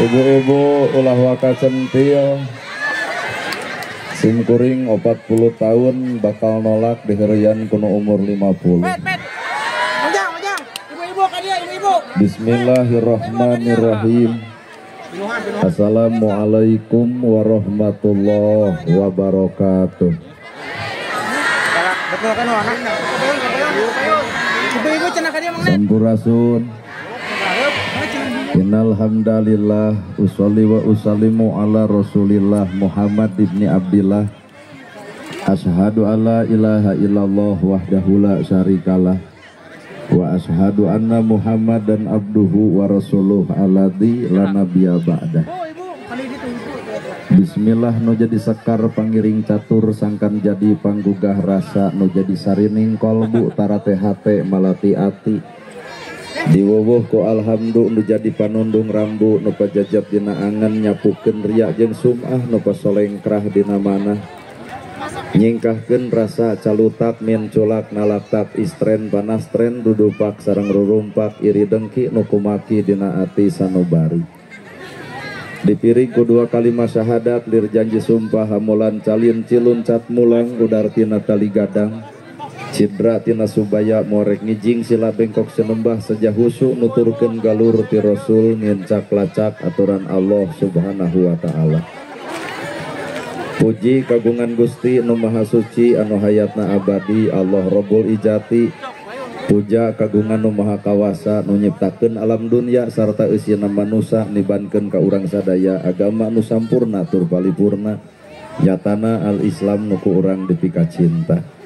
Ibu-ibu ulah waka centil. Simkuring 40 tahun bakal nolak diherian kuno umur 50. Bismillahirrahmanirrahim. Assalamualaikum warahmatullahi wabarakatuh. Sampurasun. Innal hamdalillah usolli wa usallimu ala Rasulillah Muhammad ibni Abdillah. Asyhadu alla ilaha illallah wahdahu la syarikalah wa asyhadu anna Muhammadan abduhu wa rasuluh alladzi la nabiyya ba'dah. Bismillah nu jadi sekar pangiring catur sangkan jadi panggugah rasa nu jadi sarining kolbu tarate hate malati ati. Diwuwuh ku alhamdu nu jadi panundung rambu nu pajajab dina angen nyapukeun riya jeung sum'ah nu pasolengkrah dina manah nyingkahkeun rasa calutak min culak nalaktak istren panastren dudupak sareng rurumpak iri dengki nu kumaki dina ati sanubari. Dipiring ku dua kalimat syahadat lir janji sumpah hamulan calin cilun cat mulang udar tina tali gadang Cidra tina subaya morek ngijing sila bengkok senembah sejah husu nuturkeun galur ti Rasul ngincak lacak aturan Allah Subhanahu wa ta'ala. Puji kagungan Gusti nu Maha Suci anu hayatna abadi Allah Rabbul Ijati. Puja kagungan nu Maha Kawasa nu nyiptakeun alam dunya sarta eusina manusa nibankeun ka urang sadaya agama nu sampurna tur palipurna nyatana al-Islam nu ku urang dipika cinta.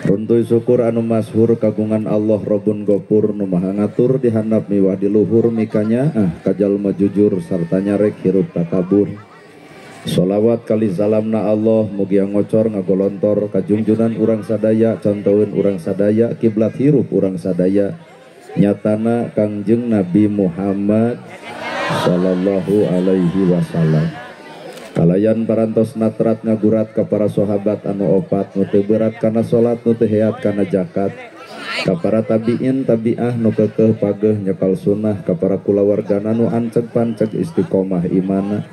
Runtuy syukur anu masyhur kagungan Allah Rabbun Gopur nu Maha ngatur di handap miwah di luhur mikanya ah kajalma jujur sarta nyarek hirup takabur. Sholawat kali salamna Allah mugia ngocor ngagolontor kajungjunan urang sadaya contoheun urang sadaya kiblat hirup urang sadaya nyatana Kangjeng Nabi Muhammad sallallahu alaihi wasallam. Kalayan parantos natrat ngagurat ka para sahabat anu opat nu teu berat kana salat nu teu heat kana zakat ka para tabiin tabiah nu keukeuh pageuh nyekal sunnah ka para kulawargana nu anceg panceg istiqomah imana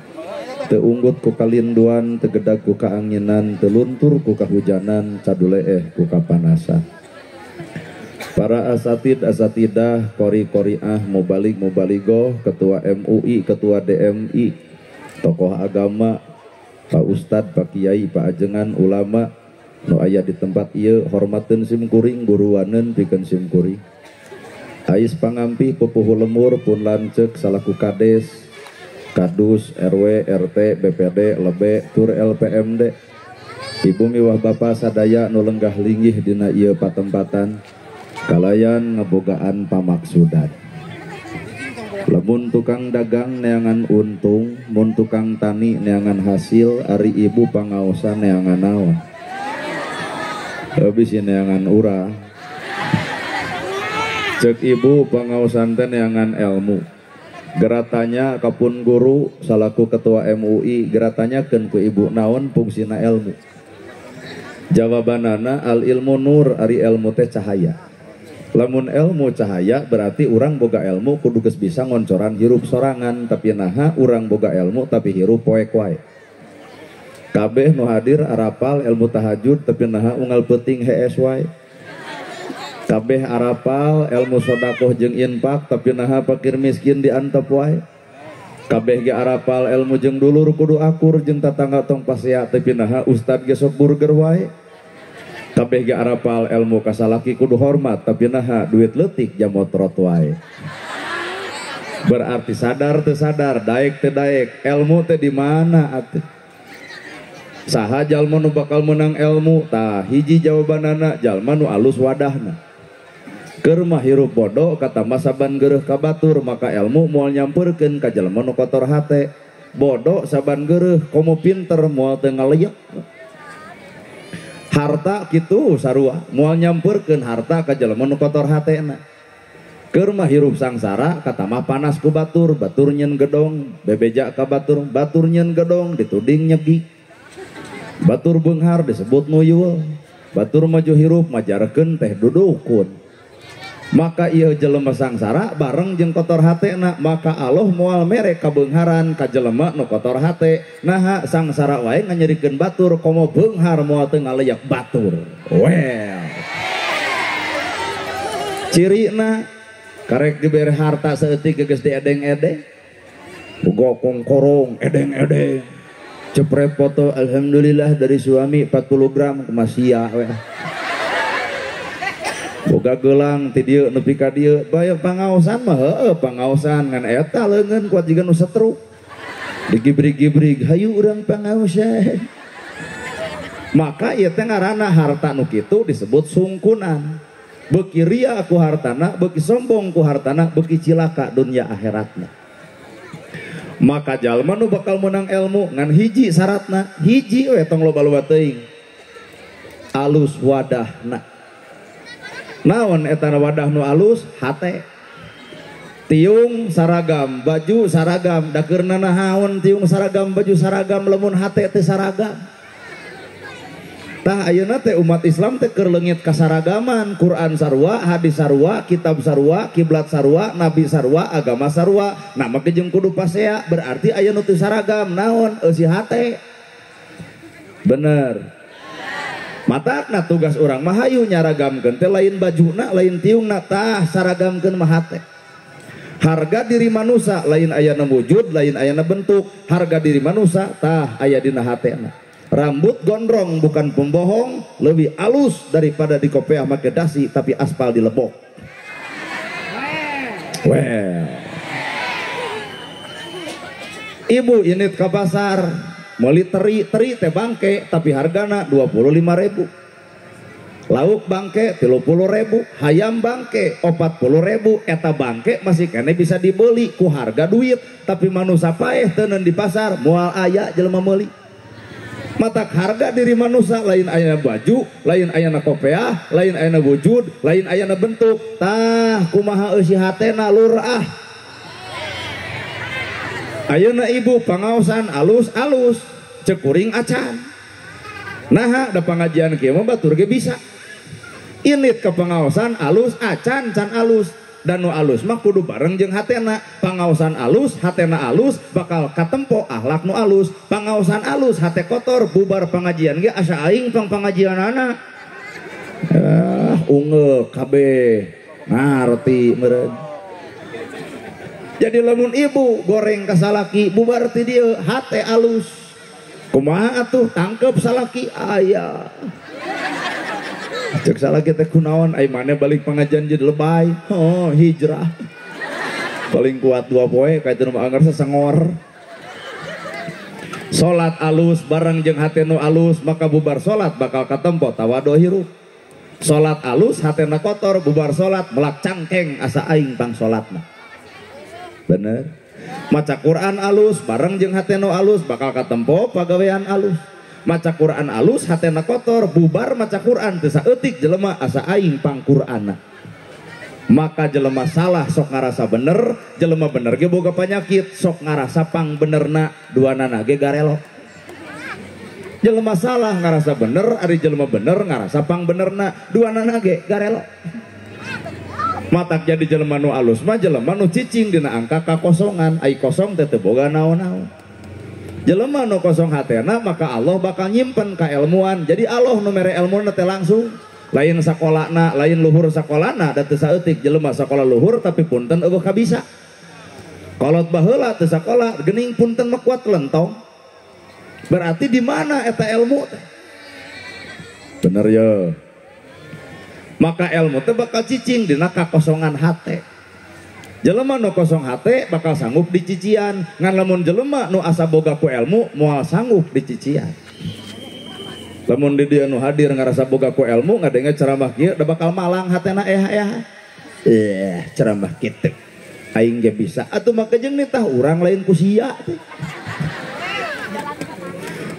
teu unggut ku kalinduan teu gedag ku kaanginan teu luntur ku kahujanan caduleeh ku kapanasan. Para asatid asatidah qori qoriah mubalig mubaligoh ketua MUI ketua DMI tokoh agama, Pak Ustad, Pak Kiai, Pak Ajengan, ulama nu aya di tempat ieu hormateun sim kuring guruaneun pikeun sim kuring. Ais pangampih pupuhu lemur pun lanceuk salaku kades, kadus, RW, RT, BPD, lebe, tur LPMD. Ibu miwah bapa sadaya nu lenggah linggih dina ieu patempatan kalayan ngebogaan pamaksudan. Lamun tukang dagang neangan untung, mun tukang tani neangan hasil, ari ibu pangaosan neangan naon. Habis neangan urang. Cek ibu pangaosan teh neangan ilmu. Geratanya kapun guru salaku ketua MUI, geratanyakeun ku ibu naon fungsina ilmu. Jawabanana al ilmu nur, ari ilmu teh cahaya. Lamun ilmu cahaya berarti urang boga ilmu kudu geus bisa ngoncoran hirup sorangan, tapi naha urang boga ilmu tapi hirup poek wae. Kabeh nu hadir arapal ilmu tahajud tapi naha unggal peuting hees wae. Kabeh arapal ilmu sodakoh jeung infak tapi naha fakir miskin diantep wae. Kabeh ge arapal ilmu jeung dulur kudu akur jeung tatangga tong pasea tapi naha ustad ge sok burger wae. Kabeh ge arapal ilmu kasalaki kudu hormat tapi naha duit leutik jamotrot wae. Berarti sadar teu sadar, daek teu daek, ilmu teh di mana atuh? Saha jalma nu bakal menang ilmu? Tah hiji jawabanana jalma nu alus wadahna. Keur mah hirup bodoh kata saban geureuh ka batur maka ilmu moal nyampeurkeun ka jalma nu kotor hate. Bodoh saban geureuh komo pinter moal teu ngaleyek. Harta kitu sarua moal nyampeurkeun harta ka jelema nu kotor hatena. Keur mah hirup sangsara katamah panas ku batur, batur nyeun gedong, bebeja ka batur, batur nyeun gedong dituding nyegi. Batur beunghar disebut nuyul, batur maju hirup majarkeun teh dudukun. Maka ieu jelema sangsara bareng jeung kotor hatena, maka Allah moal mere kabeungharan ka jelema nu kotor hate. Naha sangsara wae nganyerikeun batur komo beunghar moal teu ngaleyak batur. Well. Cirina karek dibere harta saeutik geus diedeng-edeng. Boga kongkorong edeng-edeng. Cepret foto alhamdulillah dari suami 40 gram kumasia we. Boga gelang ti dieu nepi ka dieu bae pangaosan mah heueuh pangaosan ngan eta leungeun kuat jiga nu setruk. Digibrig-gibrig hayu urang pangaosan. Maka ieu teh ngaranna harta nu kitu disebut sungkunan. Beuki ria ku hartana, beuki sombong ku hartana, beuki cilaka dunia akhiratna. Maka jalma nu bakal menang ilmu ngan hiji syaratna, hiji we tong loba-loba teuing. Alus wadahna. Naon eta wadah nu alus? Hate. Tiung saragam, baju saragam, da keurna naon tiung saragam, baju saragam, lamun hate teh saragam. Tah ayeuna teh umat Islam teh keur leungit kasaragaman, Quran sarua, hadis sarua, kitab sarua, kiblat sarua, nabi sarua, agama sarua. Nah make jeung kudu pasea, berarti aya nu teu saragam, naon eusi hate. Bener. Matakna tugas urang mah hayu nyaragamkeun teh lain bajuna, lain tiungna, tah saragamkeun mah hate. Harga diri manusia lain ayana wujud, lain ayana bentuk. Harga diri manusia tah aya dina hatena. Rambut gondrong bukan pembohong, lebih alus daripada dikopeah make dasi tapi aspal dilebok. Well. Ibu init ke pasar meuli teri, teri teh bangke tapi hargana 25.000. Lauk bangke 30.000, hayam bangke 40.000, eta bangke masih kene bisa dibeli ku harga duit, tapi manusia paeh teuneun di pasar moal aya jelema meuli. Matak harga diri manusia lain ayana baju, lain ayana kopeah, lain ayana wujud, lain ayana bentuk. Tah kumaha eusi hatena lur ah. Ayeuna ibu pangaosan alus-alus, cek kuring acan. Naha da pangajian kieu mah batur ge bisa. Init ke pangaosan alus acan can alus. Dan nu alus mah kudu bareng jeung hatena. Pangaosan alus, hatena alus bakal katempo akhlak nu alus. Pangaosan alus, hate kotor, bubar pengajian ge asa aing pang pengajianana. Unge kabeh ngarti meureun. Jadi lamun ibu goreng ka salaki bubar ti dieu hate alus. Kumaha atuh tangkep salaki aya. Cek salaki teh kunaon ai maneh balik pengajian jadi lebay. Oh, hijrah. Paling kuat 2 poe ka itu nu anggar sesengor. Salat alus bareng jeung hate nu alus maka bubar salat bakal katempo tawado hirup. Salat alus hatena kotor bubar salat melak cangkeng asa aing pang salatna. Bener. Maca Quran alus bareng jeung hate nu alus bakal katempo pagawean alus. Maca Quran alus hatena kotor bubar maca Quran teu saeutik jelema asa aing pang Qur'anna. Maka jelema salah sok ngarasa bener, jelema bener ge boga panyakit sok ngarasa pang benerna duanana ge garelo. Jelema salah ngarasa bener, ari jelema bener ngarasa pang benerna duanana ge garelo. Matak jadi jelema nu alus mah jelema nu cicing dina angka kakosongan, ai kosong teh teu boga naon-naon. Jelema nu kosong hatena maka Allah bakal nyimpen kaelmuan. Jadi Allah nu mere elmuna teh langsung. Lain sakolana, lain luhur sakolana da teu saeutik jelema sakola luhur tapi punten eueuh kabisa. Kolot baheula teu sakola geuning punten mah kuat lentong. Berarti di mana eta ilmu teh? Bener ya. Maka ilmu teh bakal cicing dina kakosongan hate. Jelema nu kosong hate bakal sanggup dicician. Ngan lamun jelema nu asa boga ku ilmu moal sanggup dicician. Lamun di dieu nu hadir ngarasa boga ku ilmu ngadenge ceramah kieu da bakal malang hatena eh. Ceramah kitu. Aing ge bisa atuh maka jeung nitah urang lain ku sia teh.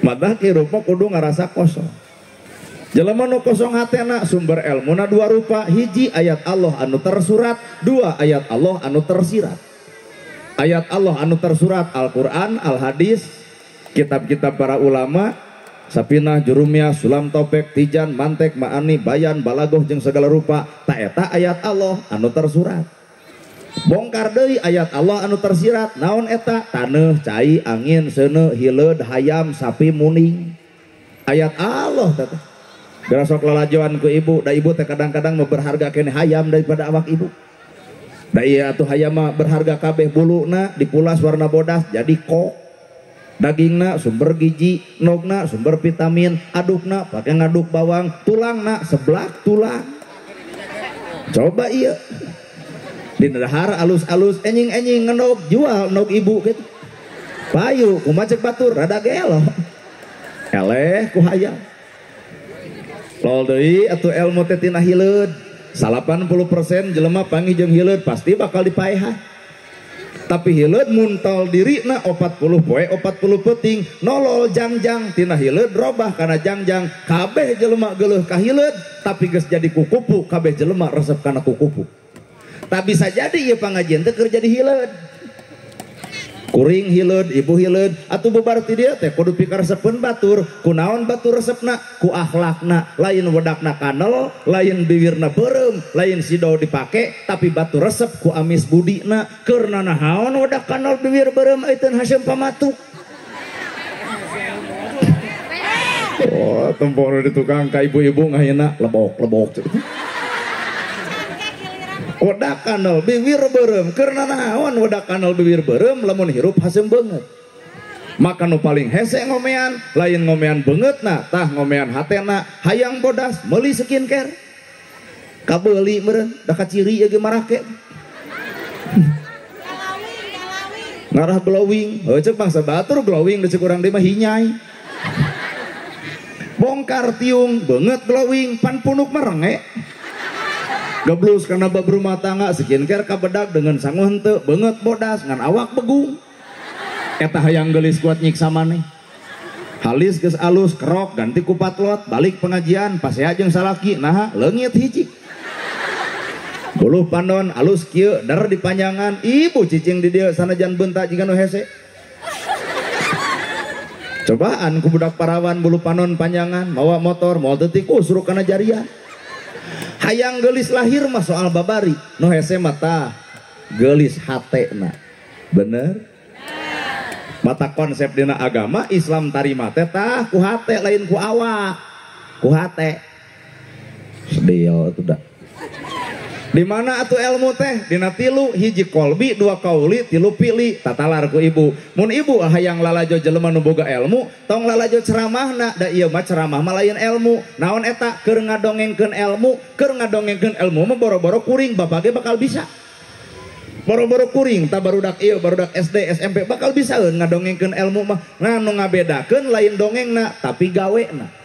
Madah hirup mah kudu ngarasa kosong. Jelema nu kosong hatena sumber elmuna dua rupa, hiji ayat Allah anu tersurat, dua ayat Allah anu tersirat. Ayat Allah anu tersurat Al-Qur'an, Al-Hadis, kitab-kitab para ulama, Sapinah, Jurumiyah, Sulam Topek, Tijan, Mantek, Maani, Bayan, Balagoh jeung segala rupa. Ta eta ayat Allah anu tersurat. Bongkar deui ayat Allah anu tersirat. Naon eta? Taneuh, cai, angin, seuneu, hileud, hayam, sapi, muning. Ayat Allah teh. Geura sok lalajoan ku ibu, da ibu teh kadang-kadang mah berharga keneh hayam daripada awak ibu. Da ieu atuh hayam mah berharga kabeh, buluna dipulas warna bodas jadi kok. Dagingna sumber gizi, nogna sumber vitamin, adukna pakai ngaduk bawang, tulangna seblak tulang. Coba iya di dahar alus-alus enjing-enjing ngenog jual nog ibu gitu. Payu kumaha cek batur rada gelo. Eleh ku hayam. Lol deui atuh ilmu teh tina hileud. 80% jelema panggih jeung hileud pasti bakal dipaehan. Tapi hileud muntol dirina 40 poe 40 peuting nolol jangjang tina hileud robah kana jangjang kabeh jelema geuleuh ka hileud tapi geus jadi kukupu kabeh jelema resep kana kukupu. Tak bisa jadi ieu pangajian teh keur jadi hileud. Kuring hileud, ibu hileud atuh bubar ti dieu teh kudu pikaresepeun batur. Kunaon batur resepna? Ku akhlakna, lain wedakna kanel, lain biwirna beureum, lain sido dipake, tapi batur resep ku amis budina. Keur nanaon wedak kanel biwir beureum euteun haseum pamatuk. Oh, tempor di tukang ka ibu-ibu ngahina lebok-lebok. Wedak kanal bibir beureum keur nanaon wedak kanal bibir beureum lamun hirup haseum beungeut. Maka nu paling hese ngomean lain ngomean beungeutna tah ngomean hatena hayang bodas meuli skincare. Kabeuli meureun da kaciri ieu ge marake. Ngarah glowing, heuh ceuk bangsa batur glowing da ceuk urang deui mah hinyai. Bongkar tiung beungeut glowing pan punuk merenge. Geblus karena bab rumah tangga skincare kabedak dengan sangu henteu beungeut bodas ngan awak begung. Eta hayang geulis kuat nyiksa maneh. Halis geus alus kerok ganti ku patlot balik pengajian pasea jeung salaki naha leungit hiji. Buluh pandon alus kieu der dipanjangan ibu cicing di dieu sanajan beunta jiga nu hese. Cobaan ku budak parawan bulu panon panjangan mawa motor moal teu tikus kana jarian. Hayang geulis lahir mah soal babari nu hese mah tah geulis hatena. Bener? Mata konsep dina agama Islam tarima teh tah ku hate lain ku awak. Ku hate. Sedih atuh da. Di mana atuh ilmu teh? Dina tilu hiji kolbi, dua kauli, tilu pili, tatalar ku ibu. Mun ibu hayang lalajo jelema nu boga ilmu, tong lalajo ceramahna, da ieu mah ceramah mah lain ilmu. Naon eta? Keur ngadongengkeun ilmu, keur ngadongengkeun ilmu mah boro-boro kuring bapak ge bakal bisa. Boro-boro kuring tah barudak ieu, barudak SD, SMP bakal bisaeun ngadongengkeun ilmu mah. Nah nu ngabedakeun lain dongengna tapi gawena.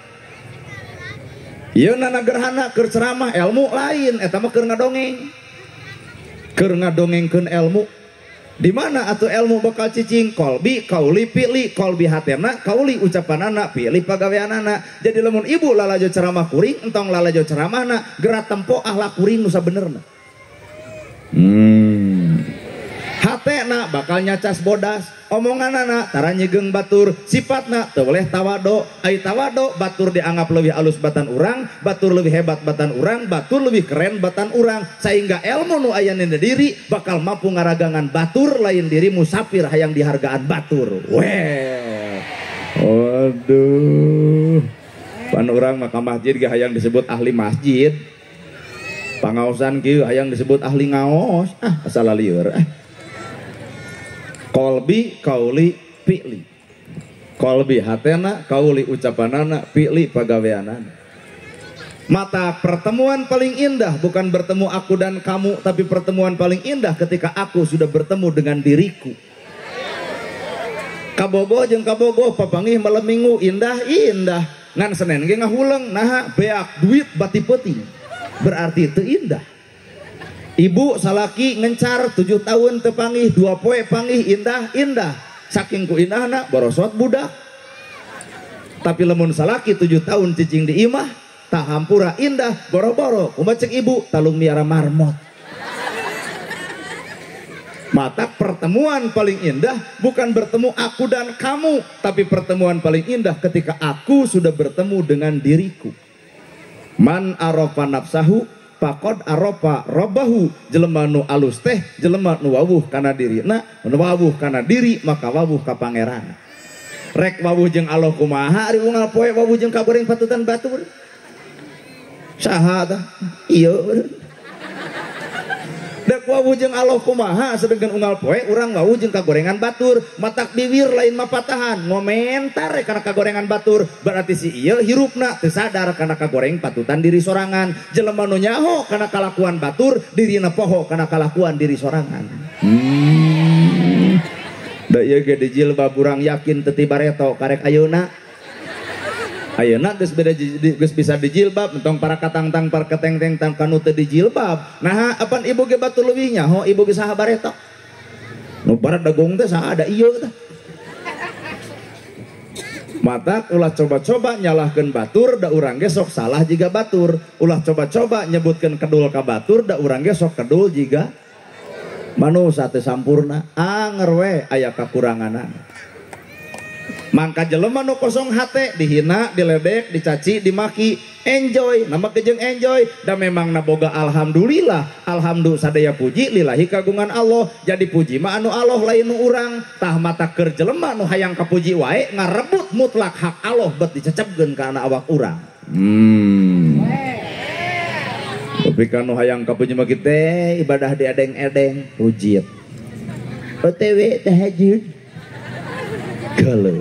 Ieu nana gerhana keur ceramah ilmu lain eta mah keur ngadongeng. Keur ngadongengkeun ilmu. Di mana atuh ilmu bakal cicing? Kolbi, kauli, pili, kolbi hatena, kauli ucapanana, pili pagaweanana. Jadi lamun ibu lalajo ceramah kuring, entong lalajo ceramahna, geura tempo akhlak kuring nu sabenerna. Hatena bakal nyacas bodas, omonganana tara nyegeng batur, sifatna teu boleh tawado, ai tawado batur dianggap lebih alus batan urang, batur lebih hebat batan urang, batur lebih keren batan urang, sehingga ilmu nu aya dina diri bakal mampu ngaragangan batur lain diri musafir hayang dihargaan batur. Weh. Waduh. Pan urang mah ka masjid ge hayang disebut ahli masjid. Pangaosan kieu hayang disebut ahli ngaos. Ah, asal lieur ah. Kolbi, kauli, pi'li. Kolbi hatena, kauli ucapanana, pi'li pagaweanana. Mata pertemuan paling indah bukan bertemu aku dan kamu, tapi pertemuan paling indah ketika aku sudah bertemu dengan diriku. Kabogoh jeung kabogoh papanggih malam minggu indah indah. Ngan Senen ge ngahuleng naha beak duit bati peuting. Berarti itu indah. Ibu salaki ngencar 7 tahun tepanggih 2 poe panggih indah indah. Saking ku indahna borosot budak. Tapi lemun salaki 7 tahun cicing di imah tak hampura indah boro-boro kumaha cek ibu talung miara marmot. Mata pertemuan paling indah bukan bertemu aku dan kamu, tapi pertemuan paling indah ketika aku sudah bertemu dengan diriku. Man arafa nafsahu faqad arafa rabbahu. Jelema nu alus teh jelema nu wawuh kana dirina, nu wawuh kana diri maka wawuh ka pangeran. Rek wawuh jeung Allah kumaha ari unggal poe wawuh jeung kagoreng patutan batur. Saha tah? Ieu. Dek wawuh jeung Allah kumaha sedengkeun unggal poe urang wawuh jeung kagorengan batur, matak biwir lain mah patahan, ngomentar kana kagorengan batur, berarti si ieu hirupna teu sadar kana kagoreng patutan diri sorangan. Jelema nu nyaho kana kalakuan batur, dirina poho kana kalakuan diri sorangan. Da ieu ge dijilbab urang yakin teu ti bareto karek ayeuna. Ayeuna geus beda geus bisa dijilbab entong para katangtang para ketengteng tang kanu teu dijilbab. Nah, apan ibu ge batur leuwih nyaho ibu ge saha bareto. Nu barat dagong teh saha ada ieu tah. Mata ulah coba-coba nyalahkeun batur da urang ge sok salah jiga batur. Ulah coba-coba nyebutkeun kedul ka batur da urang ge sok kedul jiga manusa teu sampurna. Anger we aya kakuranganana. Mangka jelema nu kosong hate dihina, diledek, dicaci, dimaki, enjoy, nama kejeng enjoy, da memang naboga alhamdulillah, alhamdulillah sadaya puji lillahi kagungan Allah, jadi puji mah anu Allah lain nu urang, tah mata keur jelema nu hayang kapuji wae ngarebut mutlak hak Allah bet dicecepkeun ka anak awak urang. Tapi kanu hayang kapuji mah kitu ibadah diedeng-edeng, rujit. OTW tahajud. Galau.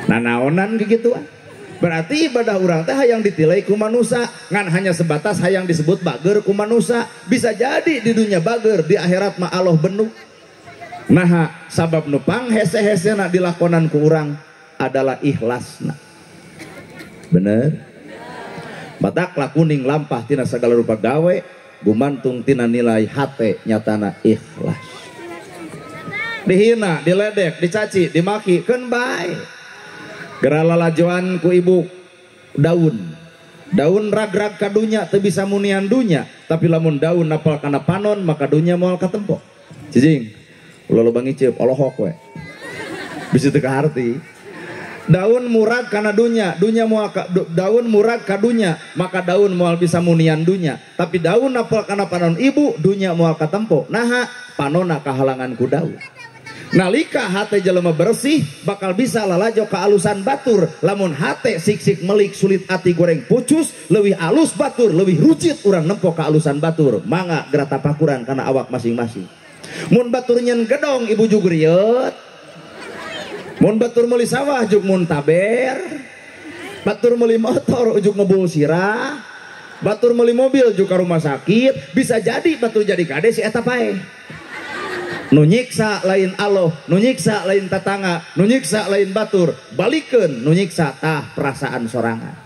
Nanaonan kegituan. Berarti ibadah urang teh hayang ditilai ku manusa, ngan hanya sebatas hayang disebut bager ku manusa. Bisa jadi di dunia bager, di akhirat mah Allah benuk. Nah, sabab nu panghese-hesena dilakonan ku urang adalah ikhlasna. Bener? Batak lakuning lampah tina sagala rupa gawe, gumantung tina nilai hate nyatana ikhlas. Dihina, diledek, dicaci, dimaki, keun bae. Geura lalajoan ku ibu daun. Daun rag-rag ka dunya teu bisa munian dunya, tapi lamun daun napal kana panon maka dunya moal katempo. Cicing, ulah loba ngiceup, olohok we. Bisa teu kaharti. Daun murag kana dunya, dunya moal daun murag ka dunya, maka daun moal bisa munian dunya. Tapi daun napal kana panon ibu, dunya moal katempo. Naha panonna kahalangan ku daun. Nalika hate jelema bersih bakal bisa lalajo kealusan batur. Lamun hate sik-sik melik sulit ati goreng pucus, leuwih alus batur, leuwih rucit urang nempo kealusan batur. Mangga geura tapakuran kana awak masing-masing. Mun batur nyen gedong ibu jug rieut. Mun batur meuli sawah jug muntaber. Batur meuli motor ujug ngebul sirah. Batur meuli mobil jug ka rumah sakit. Bisa jadi batur jadi kade si eta pae. Nu nyiksa lain Allah, nu nyiksa lain tetangga, nu nyiksa lain batur, balikeun nu nyiksa tah perasaan sorangan.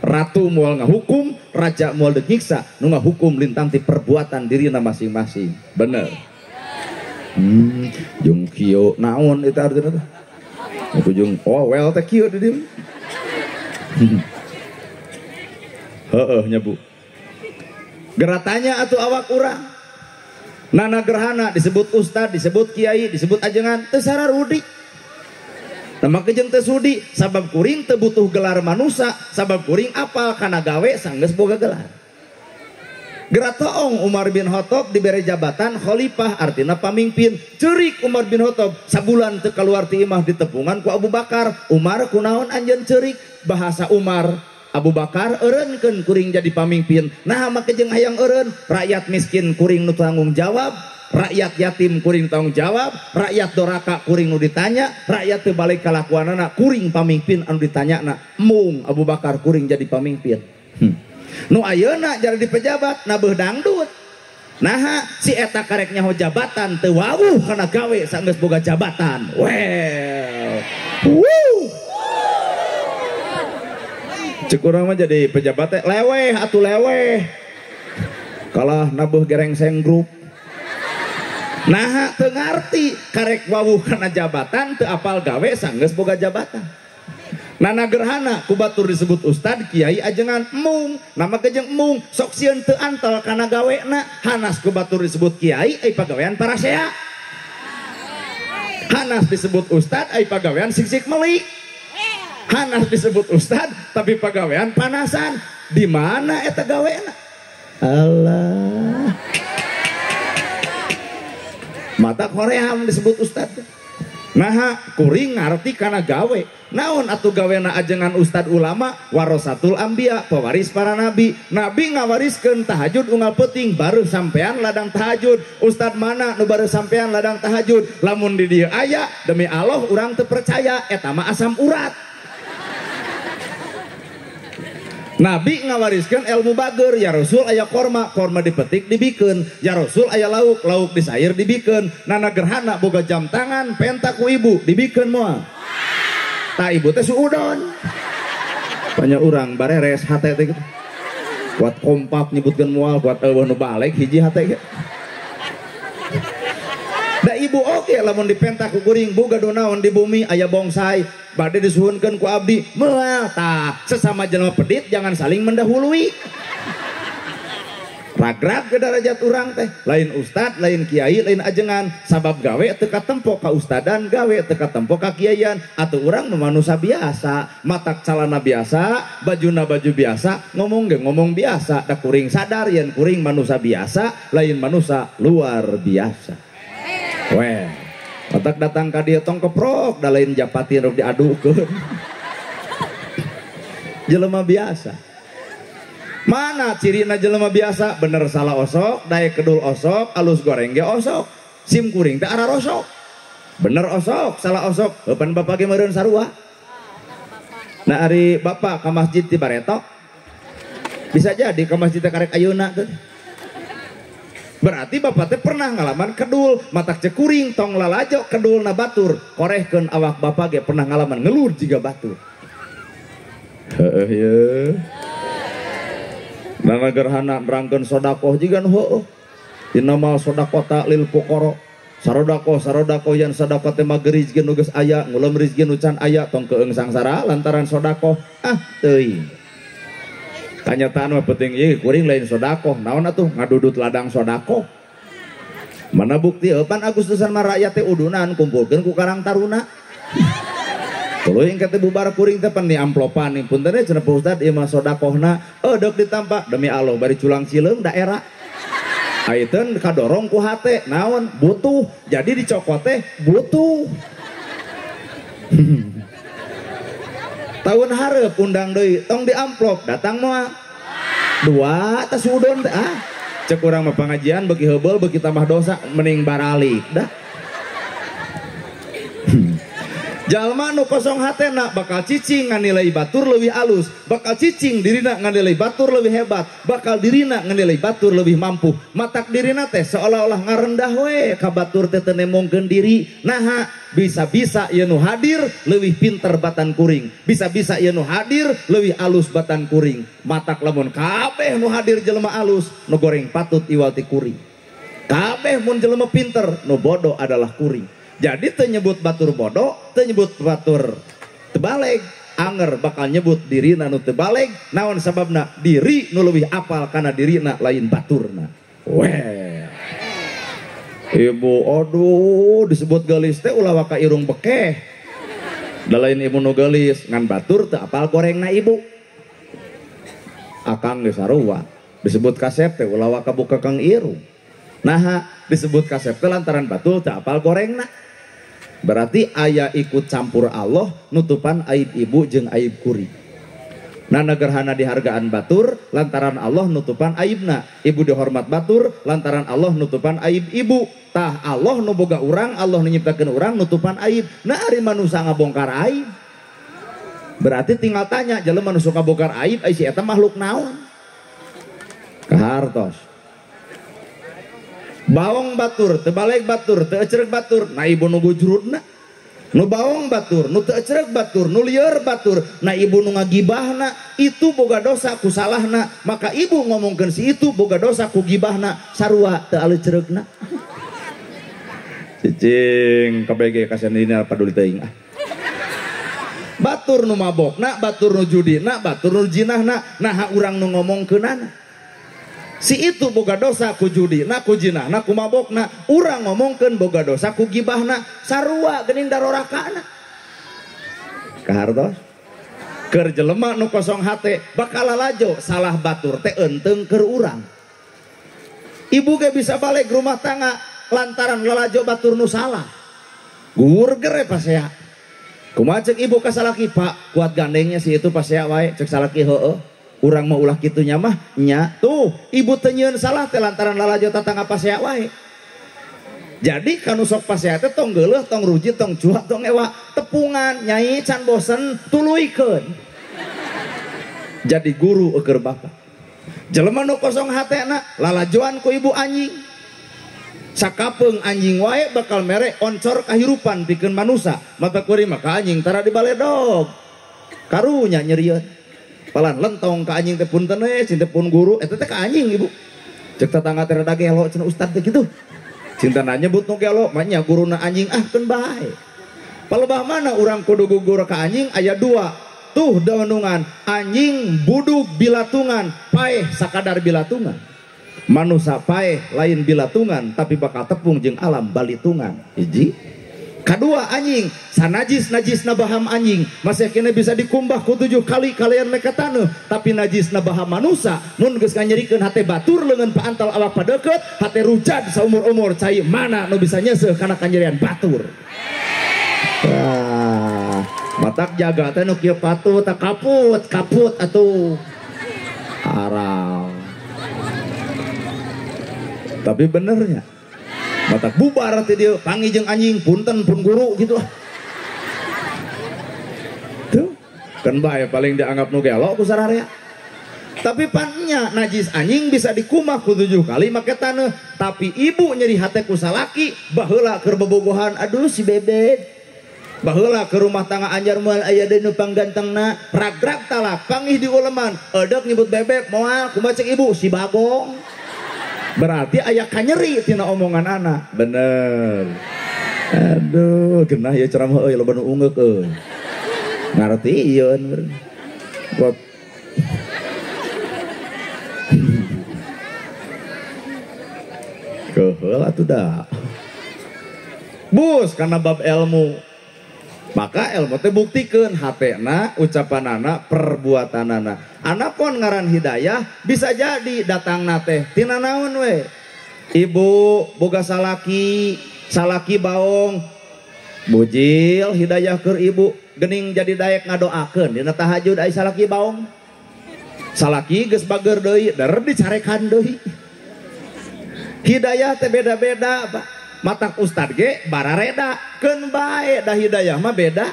Ratu moal ngahukum, raja moal deuk nyiksa, nu ngahukum lintang ti perbuatan dirina masing-masing. Bener. Jeung kieu naon eta artina teh? Aku jeung oh well teh kieu di dieu. Heeh nya Bu. Geratanya atuh awak urang. Nana gerhana disebut ustad, disebut kiai, disebut ajengan, teu sararudi. Teu make jeung teu sudi, sabab kuring teu butuh gelar manusa, sabab kuring apal kana gawe sanggeus boga gelar. Geura toong Umar bin Khattab dibere jabatan khalifah artina pamimpin. Ceurik Umar bin Khattab sabulan teu kaluar ti imah ditepungan ku Abu Bakar. Umar kunaon anjeun ceurik? Bahasa Umar, Abu Bakar eureunkeun kuring jadi pamimpin. Nah make jeung hayang eureun, rakyat miskin kuring nu tanggung jawab, rakyat yatim kuring tanggung jawab, rakyat doraka kuring nu ditanya, rakyat teu balik kalakuanana kuring pamimpin anu ditanyana. Mung Abu Bakar kuring jadi pamimpin. Nu ayeuna jadi pejabat nabeuh dangdut. Naha si eta karek nyaho jabatan teu wawuh kana gawe sanggeus boga jabatan. Well. Woo. Cek urang mah jadi pejabat teh leweh atuh leweh. Kalah nabuh gerengseng grup. Nah teu ngarti karek wawuh kana jabatan teu apal gawe sanggeus boga jabatan. Nana gerhana ku batur disebut ustad kiai ajengan mung nama kejeng mung sok sieun teu antel kana gawena. Hanas ku batur disebut kiai ai pagawean parasea. Hanas disebut ustad ai pagawean sik-sik melik. Hanas disebut ustad tapi pagawean panasan. Di mana eta gawena? Allah. Mata koream disebut ustad. Nah, kuring ngarti kana gawe. Naon atuh gawena ajengan ustad ulama warasatul anbiya, pewaris para nabi. Nabi ngawariskeun tahajud unggal peuting baru sampean ladang tahajud. Ustad mana nu baru sampean ladang tahajud? Lamun di dieu aya demi Allah urang teu percaya eta mah asam urat. Nabi ngawariskan ilmu bager, ya Rasul aya korma, korma dipetik dibikeun, ya Rasul aya lauk, lauk disair dibikeun, nana gerhana boga jam tangan, penta ku ibu dibikeun moal. Ta ibu teh suudon. Banyak urang bareres hate teh gitu. Kuat kompak nyebutkeun moal, kuat eueuh nu balik hiji hate ge. Da ibu oke lamun dipenta ku kuring boga naon di bumi aya bongsai bade disuhunkeun ku abdi moal. Tah sesama jelema pedit jangan saling mendahului. Ragrag ke derajat urang teh lain ustad lain kiai lain ajengan sabab gawe teu katempo ka ustadan gawe teu katempo ka kiaian atuh urang mah manusia biasa matak calana biasa bajuna baju biasa ngomong ge ngomong biasa da kuring sadar yen kuring manusia biasa lain manusia luar biasa. Weh, otak datang ka dieu tong keprok da lain japati rek diadukeun. Jelema biasa. Mana cirina jelema biasa? Bener salah osok, daek kedul osok, alus goreng ge osok, sim kuring teh ararosok. Bener osok, salah osok, eupan bapak ge meureun sarua. Nah ari bapak ka masjid ti bareto. Bisa jadi ka masjid teh karek ayeuna teh. Berarti bapak teh pernah ngalaman kedul, matak cekuring tong lalajo kedul na batur, korehkeun awak bapak ge pernah ngalaman ngelur jiga batur. Heueuh ye. Nana gerhana nerangkeun sodakoh jiga nu heueuh. Innamal sodaqota lil fuqara. Sarodakoh sarodakoh yan sodakoh teh mager rizki nu geus aya, ngulem rizki nu can aya, tong keung sangsara lantaran sodakoh. Ah teuing. Kanyataan mah penting ieu kuring lain sodakoh naon atuh ngadudut ladang sodakoh. Mana bukti eupan Agustusan mah rakyat teh udunan kumpulkeun ku Karang Taruna. Tuluy engke teh bubar kuring teh pan di amplopan punten we cenah Pak Ustad ieu mah sodakohna deuk ditampa demi Allah bari culang cileung daerah. Ayeuna kadorong ku hate naon butuh jadi dicokot teh butuh. Tahun hareup undang deui tong di amplop datang moal dua tas udon teh ah cek urang mah pengajian beuki heubeul beuki tambah dosa mending baralik dah. Jalma nu kosong hatena bakal cicing nganilai batur leuwih alus, bakal cicing dirina nganilai batur leuwih hebat, bakal dirina nganilai batur leuwih mampu. Matak dirina teh seolah-olah ngarendah we ka batur teh teu nemongkeun diri. Naha bisa-bisa ieu nu hadir leuwih pinter batan kuring, bisa-bisa ieu nu hadir leuwih alus batan kuring. Matak lamun kabeh nu hadir jelema alus, nu goreng patut iwal ti kuring. Kabeh mun jelema pinter, nu bodoh adalah kuring. Jadi teu nyebut batur bodoh, teu nyebut batur tebaleg, anger bakal nyebut dirina nu tebaleg, naon sababna diri nu leuwih apal kana dirina lain baturna. Weh. Ibu aduh disebut geulis teh ulah waka irung bekeh. Da lain ibu nu geulis ngan batur teu apal gorengna ibu. Akang geus sarua disebut kasep teh ulah waka buka kang irung. Naha disebut kasep teh lantaran batur teu apal gorengna. Berarti ayah ikut campur Allah nutupan aib ibu jeung aib kuring. Nana gerhana dihargaan batur lantaran Allah nutupan aibna. Ibu dihormat batur lantaran Allah nutupan aib ibu. Tah Allah nu boga urang, Allah nu nyiptakeun urang nutupan aib. Nah ari manusia ngabongkar aib. Berarti tinggal tanya jelema nu suka bongkar aib ai si eta makhluk naon? Kahartos. Bawang batur, tebalek batur, teu ecreg batur, na ibu nu gujrudna. Nu bawang batur, nu teu ecreg batur, nu lieur batur, na ibu nu ngagibahna, itu boga dosa ku salahna, maka ibu ngomongkeun si itu boga dosa ku gibahna, sarua teu aleucreugna. Cicing KBG kasihan ini paduli teuing ah. Batur Batur nu mabokna, batur nu judina, batur nu jinahna, naha urang nu ngomongkeunana. Si itu boga dosa ku judina, ku jinahna, ku mabokna, urang ngomongkeun boga dosa ku gibahna, sarua geuning darorakana. Kahartos? Keur jelema nu kosong hate bakal lalajo salah batur teh eunteng keur urang. Ibu ge bisa balik rumah tangga lantaran lalajo batur nu salah. Gurger pasea. Kumaha cek ibu ka salaki, Pak, kuat gandengnya si itu pasea wae, cek salaki heueuh. Urang mah ulah kitunya mah nya. Tuh, ibu teu nyieun salah teh lantaran lalajo tatangga pasea wae. Jadi kanu sok pasea teh tong geuleuh, tong ruji, tong cuak, tong ewa, tepungan, nyai can bosen, tuluykeun. Jadi guru eueur bapak. Jelema nu kosong hatena lalajoan ku ibu anjing. Sakapeung anjing wae bakal mere oncor kahirupan pikeun manusa. Mata kuring mah ka anjing tara dibaledog. Karunya nyerieun. Palan lentong ka anjing teh punten we, cinta pun guru eta teh ka anjing ibu. Cek tetangga teh rada gelo cenah ustad teh kitu. Cinta nyebut nu gelo mah nya guruna anjing ah keun bae. Palebah mana urang kudu gugur ka anjing aya dua. Tuh daunungan anjing budug bilatungan, paeh sakadar bilatungan. Manusa paeh lain bilatungan tapi bakal tepung jeung alam balitungan. Hiji. Kadua anjing sanajis najis nabaham anjing masih kena bisa dikumbah ku 7 kali kalian meka taneuh, tapi najis nabaham manusa mun geus nganyerikeun hate batur leungeun paantal awak padeukeut hate rujad saumur-umur cai mana nu bisa nyeuseuh kana kanyerian batur. Wah, matak jaga teh nu kieu patut tak kaput kaput atuh aral. Tapi benernya matak bubar teh dia panggih jeung anjing punten pun guru gitu ah. Tuh kan bae paling dianggap nu gelo ku sararea. Tapi pannya najis anjing bisa dikumah ku 7 kali make taneuh, tapi ibu nyeri hate ku salaki baheula keur bobogohan aduh si bebek. Baheula ke rumah tangga anjar moal aya deui nu panggantengna, rag-rag talak panggih di uleman, eudek nyebut bebek moal kumaha cek ibu si bagong. Berarti ayah kanyeri tina omongan anak. Bener. Aduh, genah ya ceramah euy loba nu ungeuk euy. Ngarti ieu buat keheul atuh da. Bus karena bab ilmu. Maka ilmu teh buktikeun hatena, ucapanana, perbuatanana. Anapun ngaran hidayah bisa jadi datangna teh tina naon we. Ibu boga salaki, salaki baong. Bujil hidayah keur ibu geuning jadi daek ngadoakeun dina tahajud ai salaki baong. Salaki geus bager deui, der dicarekan deui. Hidayah teh beda-beda, Pak. Matak ustad ge barareda keun bae da hidayah mah beda.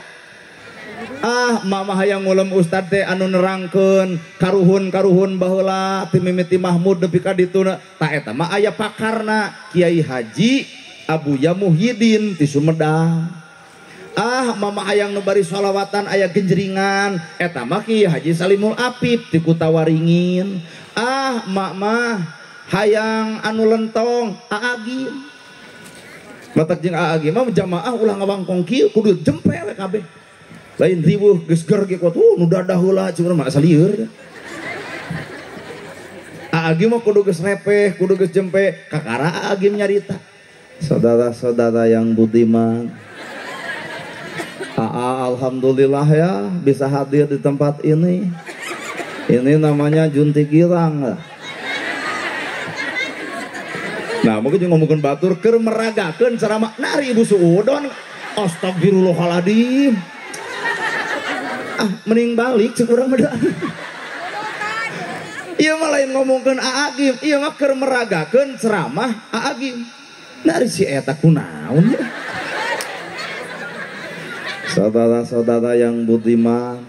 Ah mama hayang ngulem ustad teh anu nerangkeun karuhun-karuhun baheula ti mimiti Mahmud nepi ka dituna ta eta mah aya pakarna Kiai Haji Abuya Muhyiddin ti Sumedang. Ah mama hayang nu bari sholawatan aya genjeringan eta mah Kiai Haji Salimul Apip ti Kutawaringin. Ah mama hayang anu lentong Aagim. Matak jeung Aagi mah jamaah ulah ngawangkong kieu kudu jempe we kabeh. Lain riweuh geus ger ge kuat nu dadah heula cuma mah asa lieur. Aagi mah kudu geus repeh, kudu geus jempe, kakara Aagi nyarita. Saudara-saudara yang budiman, Aa alhamdulillah ya bisa hadir di tempat ini. Ini namanya Junti Girang. Nah, mungkin juga ngomongin batur keur meragakeun ceramah nari ibu suudon. Astagfirullahaladzim. Ah, mending balik cek urang mah. Ieu mah lain ngomongkeun Aagim, ieu mah keur meragakeun ceramah Aagim. Nari si eta kunaon ya. Saudara-saudara yang budiman.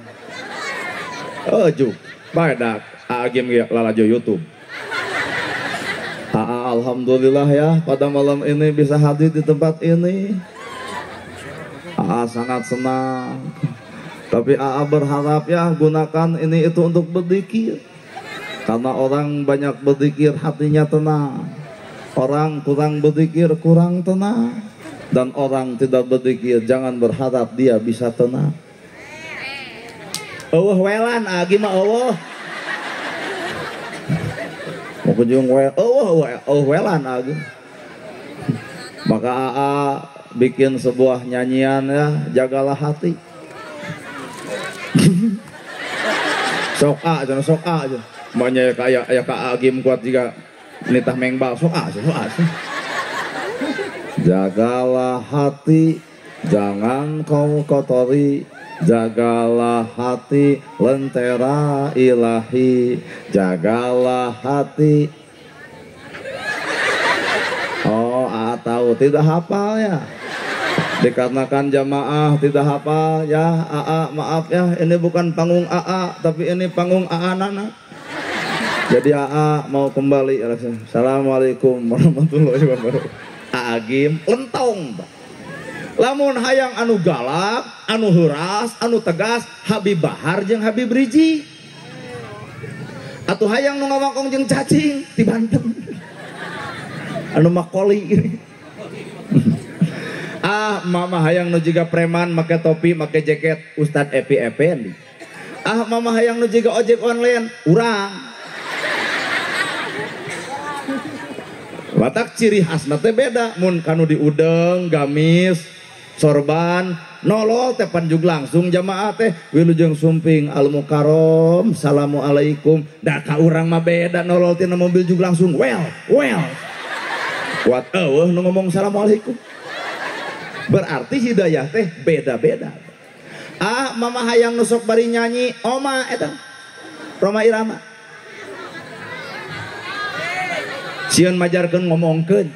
Oh, juk. Bae da Aagim ge lalajo YouTube. Alhamdulillah ya pada malam ini bisa hadir di tempat ini. Aa sangat senang. Tapi Aa berharap ya gunakan ini itu untuk berzikir. Karena orang banyak berzikir hatinya tenang. Orang kurang berzikir kurang tenang. Dan orang tidak berzikir jangan berharap dia bisa tenang. Eueuh welan agi mah eueuh. Mau kunjung wel, eueuh eueuh welan agi. Maka AA bikin sebuah nyanyian ya, jagalah hati. Sok A, jangan sok A aja. Makanya kayak ya Kak Agim kuat juga nitah mengbal sok A, sok A. Jagalah hati, jangan kau kotori. Jagalah hati, lentera ilahi. Jagalah hati. Oh, A tahu tidak hafal ya. Dikarenakan jamaah tidak hafal ya, AA maaf ya, ini bukan panggung AA tapi ini panggung AA Nana. Jadi AA mau kembali. Assalamualaikum warahmatullahi wabarakatuh. AA Gim lentong. Lamun hayang anu galak, anu heuras, anu tegas, Habib Bahar jeung Habib Rizieq. Atuh hayang nu ngawangkong jeung cacing di Banten. Anu makoli ini. Ah, mama hayang nu jiga preman make topi, make jaket, Ustad Epi Effendi. Ah, mama hayang nu jiga ojek online, urang. Watak ciri khasna teh beda, mun kanu diudeng, gamis, sorban, nolol teh panjug langsung jamaah teh wilujeng sumping al mukarrom, assalamualaikum. Da ka urang mah beda nolol tina mobil jug langsung well, well. Kuat eueuh nu ngomong assalamualaikum. Berarti hidayah teh beda-beda. Ah, mama hayang nu sok bari nyanyi, oma eta. Roma Irama. Sieun majarkeun ngomongkeun.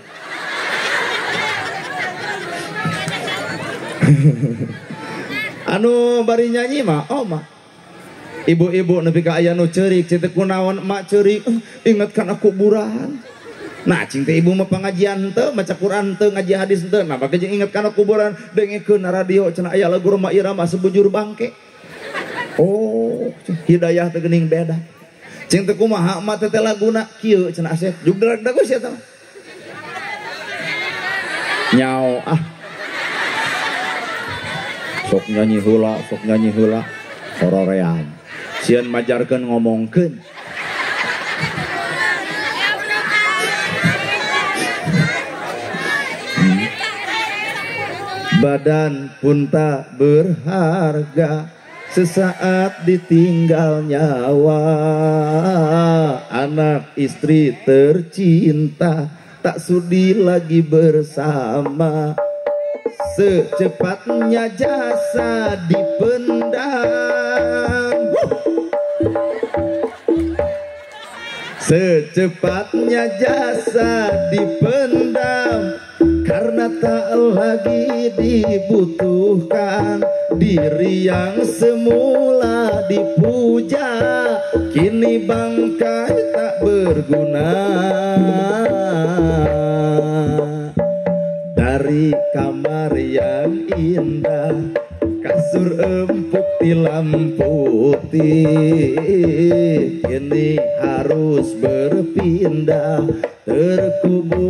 Anu bari nyanyi mah oma. Ibu-ibu nepi ka aya nu ceurik, ceu teh kunaon emak ceurik, ingatkan aku kuburan. Nah, cing teh ibu mah pengajian teu, maca Quran teu, ngaji hadis teu. Nah, make jeung inget kana kuburan, dengekeun na radio cenah aya lagu Roma Irama sebujur bangke. Oh, hidayah teh geuning beda. Cing teh kumaha emak teh laguna kieu cenah asep. Jug drag sia teh. Nyao ah. Sok nyanyi heula, hororean. Sieun majarkeun ngomongkeun. Badan pun tak berharga sesaat ditinggal nyawa. Anak istri tercinta tak sudi lagi bersama. Secepatnya jasa dipendam. Secepatnya jasa dipendam, karena tak lagi dibutuhkan. Diri yang semula dipuja kini bangkai tak berguna. Dari kamar yang indah, kasur empuk tilam putih, kini harus berpindah, terkubur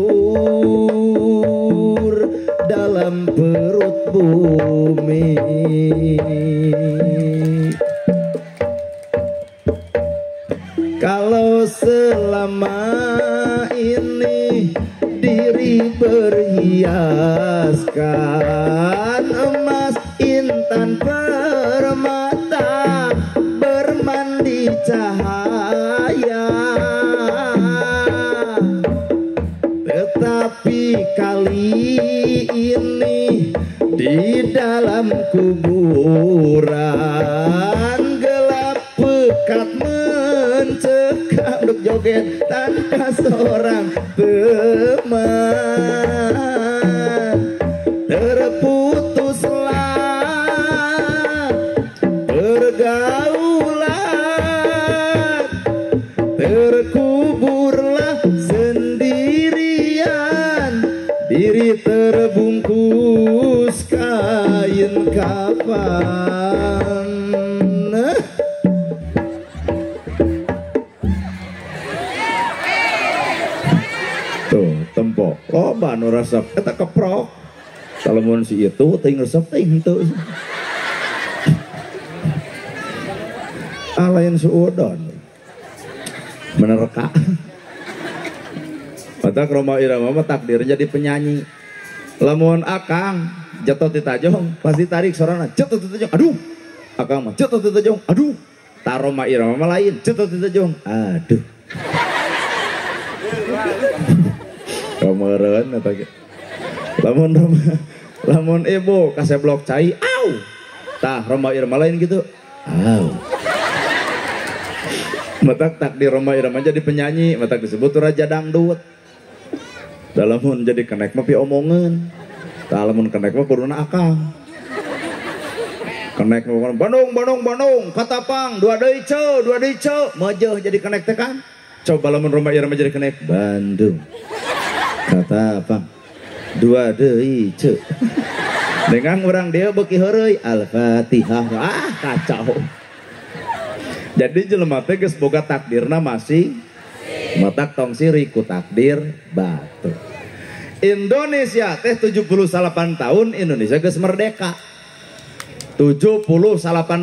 dalam perut bumi. Kalau selama ini diri berhiaskan emas intan permata, bermandi cahaya, tetapi kali ini di dalam kuburan gelap pekat mencekam, duk joget tanpa seorang teman. Terputuslah pergaulan, terkuburlah sendirian, diri terbungkus kain kafan. Tuh tempo loba nu resep eta keprok. Salamun si itu teuing resep teuing henteu. Ah lain suudon. Menerka. Matak Rhoma Irama mah takdir jadi penyanyi. Lamun akang jatuh ti tajong pasti tarik sorana jatuh ti tajong. Aduh. Akang mah jatuh ti tajong. Aduh. Tah Rhoma Irama mah lain jatuh ti tajong. Aduh. Kameureun eta ge. Lamun Rhoma lamun ibu kaseblok cai au. Tah Rhoma Irama lain gitu. Au. Matak takdir Rhoma Irama jadi penyanyi, matak disebut raja dangdut. Lamun jadi kenek mah piomongeun. Tah lamun kenek mah kuduna akang. Kenek mah Bandung Bandung Bandung Katapang dua deui ceu mejeuh jadi kenek teh kan. Coba lamun Rhoma Irama jadi kenek Bandung Katapang dua deui ceu. Dengan urang dia beuki heureuy Al-Fatihah. Ah kacau. Jadi jelema teh geus boga takdirna masing matak tong sirik ku takdir batu. Indonesia teh 78 tahun Indonesia geus merdeka. 78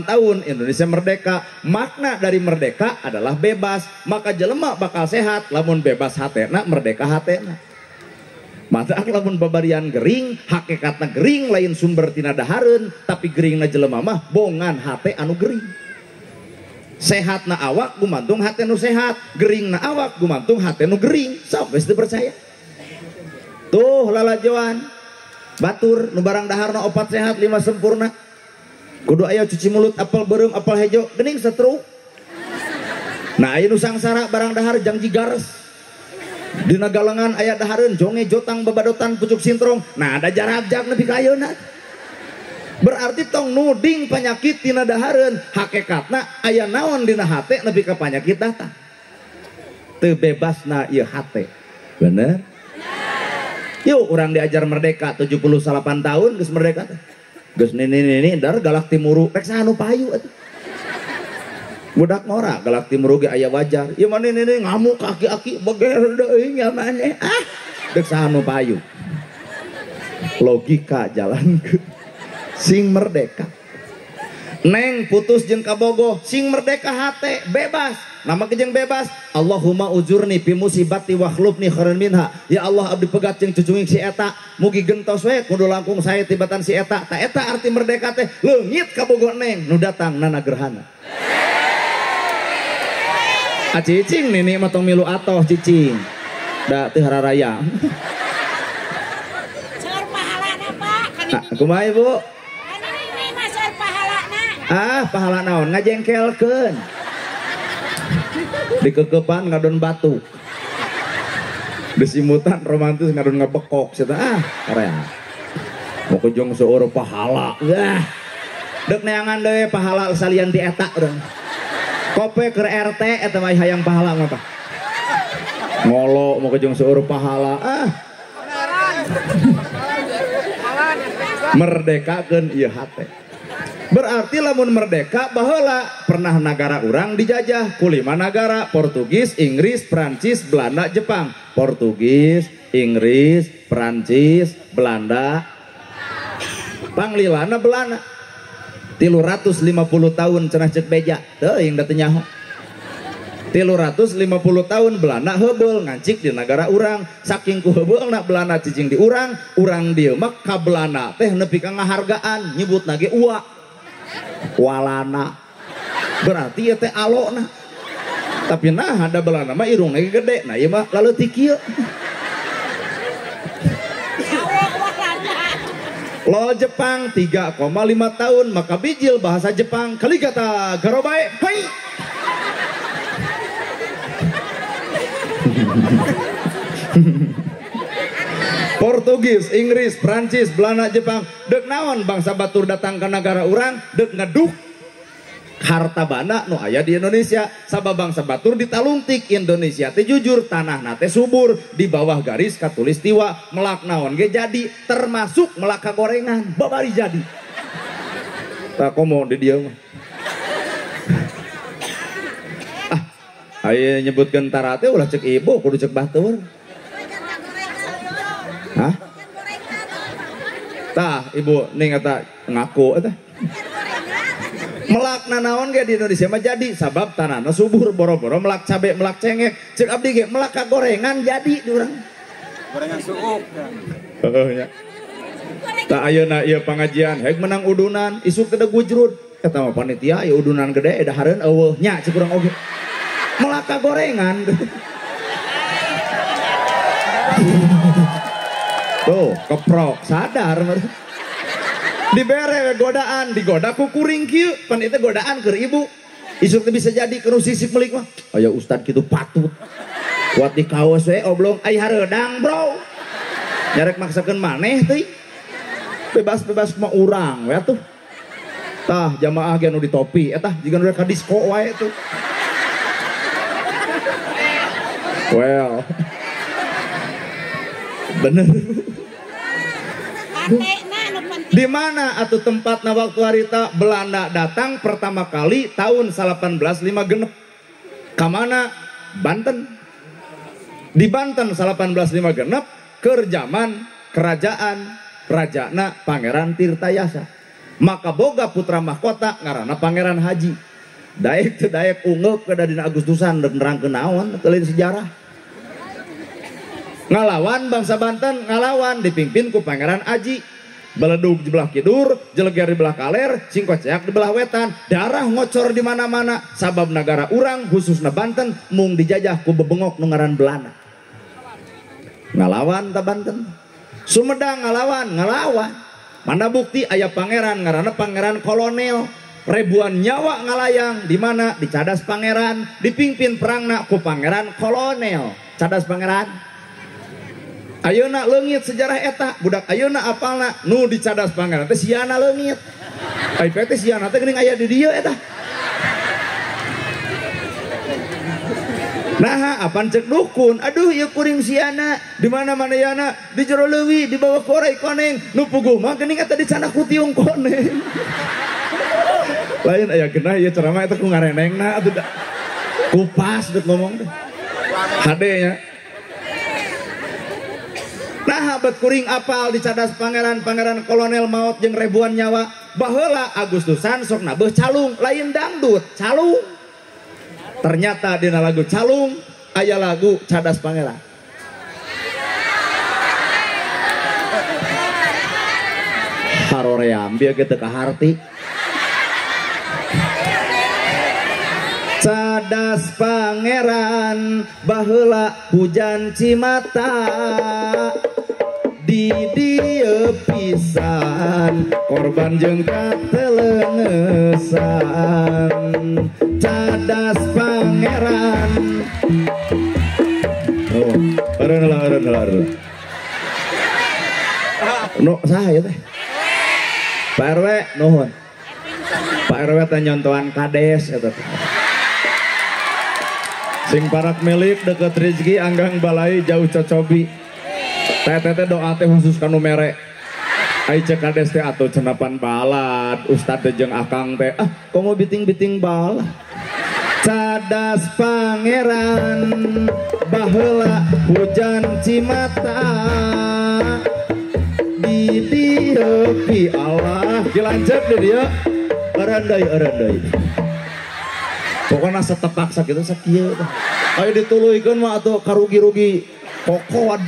tahun Indonesia merdeka. Makna dari merdeka adalah bebas. Maka jelema bakal sehat lamun bebas hatena, merdeka hatena. Matak lamun babarian gering, hakikatna gering lain sumber tina dahareun, tapi geringna jelema mah bongan hate anu gering. Sehat na awak gumantung hate nu sehat, gering na awak gumantung hate nu gering. Sok geus teu percaya. Tuh lalajoan batur nu barang daharna 4 sehat 5 sempurna. Kudu aya cuci mulut apel beureum apel hejo geuning setruk. Nah aya nu sangsara barang dahar jangji gares. Dina galengan aya dahareun jonge jotang babadotan pucuk sintrong. Nah ada jaragjag nepi ka ayeuna. Berarti tong nuding penyakit tina dahareun, hakikatna aya naon dina hate nepi ka penyakit datang. Teu bebasna ieu hate. Bener? Yuk urang diajar merdeka 78 tahun geus merdeka teh. Geus nini-nini dar galak timuru rek saha nu payu atuh. Budak ngora galak timuru ge aya wajar. Ieu mah nini ngamuk aki-aki beger deui nya maneh. Ah, dek saha nu payu. Logika jalankeun. Sing merdeka. Neng putus jeung kabogoh, sing merdeka hate, bebas. Nama kejeng bebas. Allahumma ujurni fi musibati wa khlufni khairan minha. Ya Allah abdi pegat jeung cucunging si eta, mugi gentos we kudu langkung sae tibatan si eta. Ta eta arti merdeka teh leungit kabogoh neng nu datang nana gerhana. Ah cicing nini mah tong milu atoh cicing. Da teu hararaya. Seur pahalana Pak, kan ini. Kumaha Ibu? Ah, pahala naon ngajengkelkeun. Dikekepan ngadon batu. Disimutan romantis ngadon ngabekok sia ah, area. Mau kejong seueur pahala. Wah. Dek neangan deui pahala salian ti eta urang. Kope keur RT eta mah hayang pahala mah tah. Ngolo mau kejong seueur pahala. Ah. Merdekakeun ieu hate. Berarti lamun merdeka baheula pernah nagara urang dijajah ku 5 nagara, Portugis, Inggris, Prancis, Belanda, Jepang. Portugis, Inggris, Prancis, Belanda. Panglilana Belanda. 350 tahun cenah ceuk beja. Teuing da teu nyaho. 350 tahun Belanda heubeul ngancik di nagara urang. Saking ku heubeulna Belanda cicing di urang, urang dieu mah ka Belanda teh nepi ka ngahargaan nyebutna ge ua. Walana berarti ya teh alona tapi nah ada Belanda mah irungna ge gede nah ieu mah laleutik kieu. Lol Jepang 3,5 tahun maka bijil bahasa Jepang kaligata garobae hai. Portugis, Inggris, Prancis, Belanda, Jepang. Dek naon bangsa batur datang ke negara urang, dek ngeduk harta banda nu aya di Indonesia. Sabab bangsa batur ditalungtik Indonesia teh jujur tanahna teh subur di bawah garis katulistiwa melak naon ge jadi termasuk melak gorengan babari jadi. Tak komo di dieu mah. Ah, aya nyebutkeun tara teh ulah cek ibu kudu cek batur. Hah? Tah ibu ning eta ngaku eta. Melak nanaon ge di Indonesia mah jadi sabab tanahna subur boro-boro melak cabe melak cengek cek abdi ge melak ka gorengan jadi di urang. Gorengan suuk. Heeh nya. Tah ayeuna ieu pangajian hek menang udunan isuk teh gujrud eta mah panitia ieu udunan gede dahareun eueuh nya cek urang oge. Melak ka gorengan. Tuh, keprok sadar. Dibere godaan, digoda ku kuring kieu, pan itu godaan keur ibu. Isuk teh bisa jadi keur sisik melik mah. Aya ustad kitu patut. Kuat di kaos we oblong ai hareudang, bro. Nyarek maksakeun maneh teuing. Bebas-bebas mah urang we atuh. Tah jamaah ge anu ditopi eta jiga nu ka disko wae tuh. Well. Bener. Di mana atau tempatna waktu harita Belanda datang pertama kali tahun 1856. Kamana? Banten. Di Banten 1856 keur zaman kerajaan rajana Pangeran Tirtayasa. Maka boga putra mahkota ngaranna Pangeran Haji. Daek teu daek ungeuk ke dina Agustusan rek nerangkeun naon teu lain sejarah. Ngalawan bangsa Banten, ngalawan dipimpin ku Pangeran Aji. Beledug di belah kidur, jeleger di belah kaler, singkoceak di belah wetan, darah ngocor di mana-mana. Sabab negara urang khususna Banten mung dijajah ku bebengok nu ngaran Belanda. Ngalawan ta Banten. Sumedang ngalawan, ngalawan. Mana bukti aya pangeran ngaranna Pangeran Kolonel. Ribuan nyawa ngalayang di mana di Cadas Pangeran, dipimpin perangna ku Pangeran Kolonel. Cadas Pangeran. Ayeuna leungit sejarah eta, budak ayeuna apalna nu di Cadas Pangeran teh siana leungit. Ai teh siana teh geuning aya di dieu eta. Nah, apan cek dukun, aduh ieu kuring siana, di mana-mana yana, di jero leuwi, di bawah korai koneng, nu puguh mah geuning eta di candak ku tiung koneng. Lain aya genah ieu ceramah eta ku ngarenengna atuh da. Kupas deuk ngomong teh. Hade nya. Nah, bet kuring apal di Cadas Pangeran, Pangeran Kolonel maot jeung ribuan nyawa. Baheula Agustusan sok nabeuh calung, lain dangdut, calung. Ternyata dina lagu calung aya lagu Cadas Pangeran. Haroream bieu ge teu kaharti. Cadas Pangeran baheula hujan cimata. Di dieu pisan korban jeung katelengesan. Cadas Pangeran. Oh, eureun lah, eureun lah, eureun. Nu saha ieu teh? Pak RW nuhun. Pak RW teh nyontohan kades eta teh. Sing parak milik deket rezeki anggang balai jauh cocobi. Teh doa teh khusus kanu mere. Ai cek kades teh atuh cenapan balad, ustad teh jeung akang teh ah komo biting-biting balad. Cadas Pangeran baheula hujan cimata. Di dieu pi Allah dilanceuk di dieu. Eureun deui, eureun deui. Pokona setepak sakitu sakieu teh. Ayo dituluykeun mah atuh karugi-rugi kokod.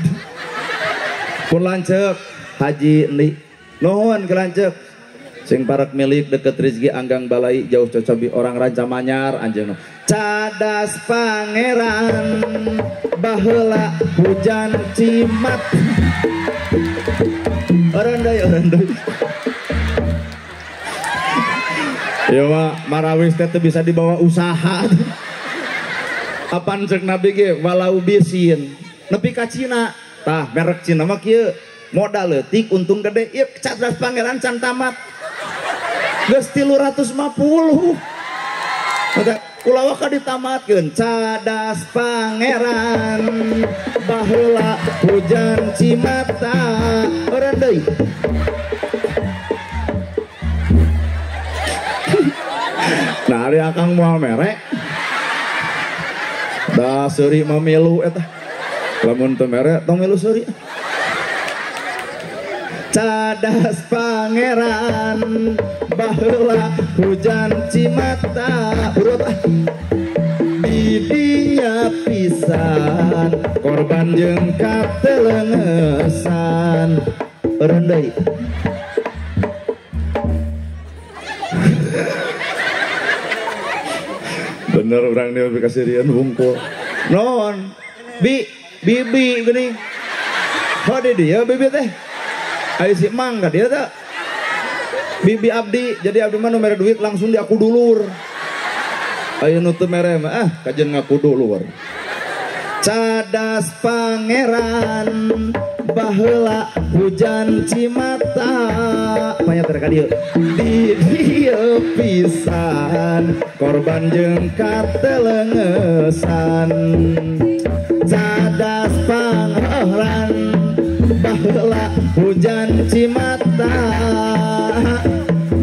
Pun lanceuk Haji Endi. Nuhun ke lanceuk. Sing parak milik deket rezeki anggang balai jauh cocobi orang Ranca Manyar anjeunna. Cadas Pangeran baheula hujan cimat. Eureun deui, eureun deui. Ya mah marawis teh bisa dibawa usaha. Apaan cek Nabi ge walau bisin. Nepi ka Cina. Tah merek Cina mah kieu modal leutik untung gede. Ieu Cadas Pangeran can tamat. Geus 350. Mata ulah waka ditamatkeun. Cadas Pangeran baheula hujan cimata. Eureun deui. Nah, ari akang moal mere. Da seuri mah milu eta. Lamun teu mere tong milu seuri. Cadas Pangeran baheula hujan cimata urut ah di dinya pisan korban jeung katelengesan eureun deui. Bener urang dia kasirian hungkul non bi bibi geuning hade dia bibi teh ayo si mang ka dia teh bibi abdi jadi abdi mah nu mere duit langsung di aku dulur ayo nu teu mere mah ah kajen ngaku dulur. Cadas Pangeran baheula hujan cimata banyak ka dieu di dieu pisan korban jeung katelengesan. Cadas Pangeran baheula hujan cimata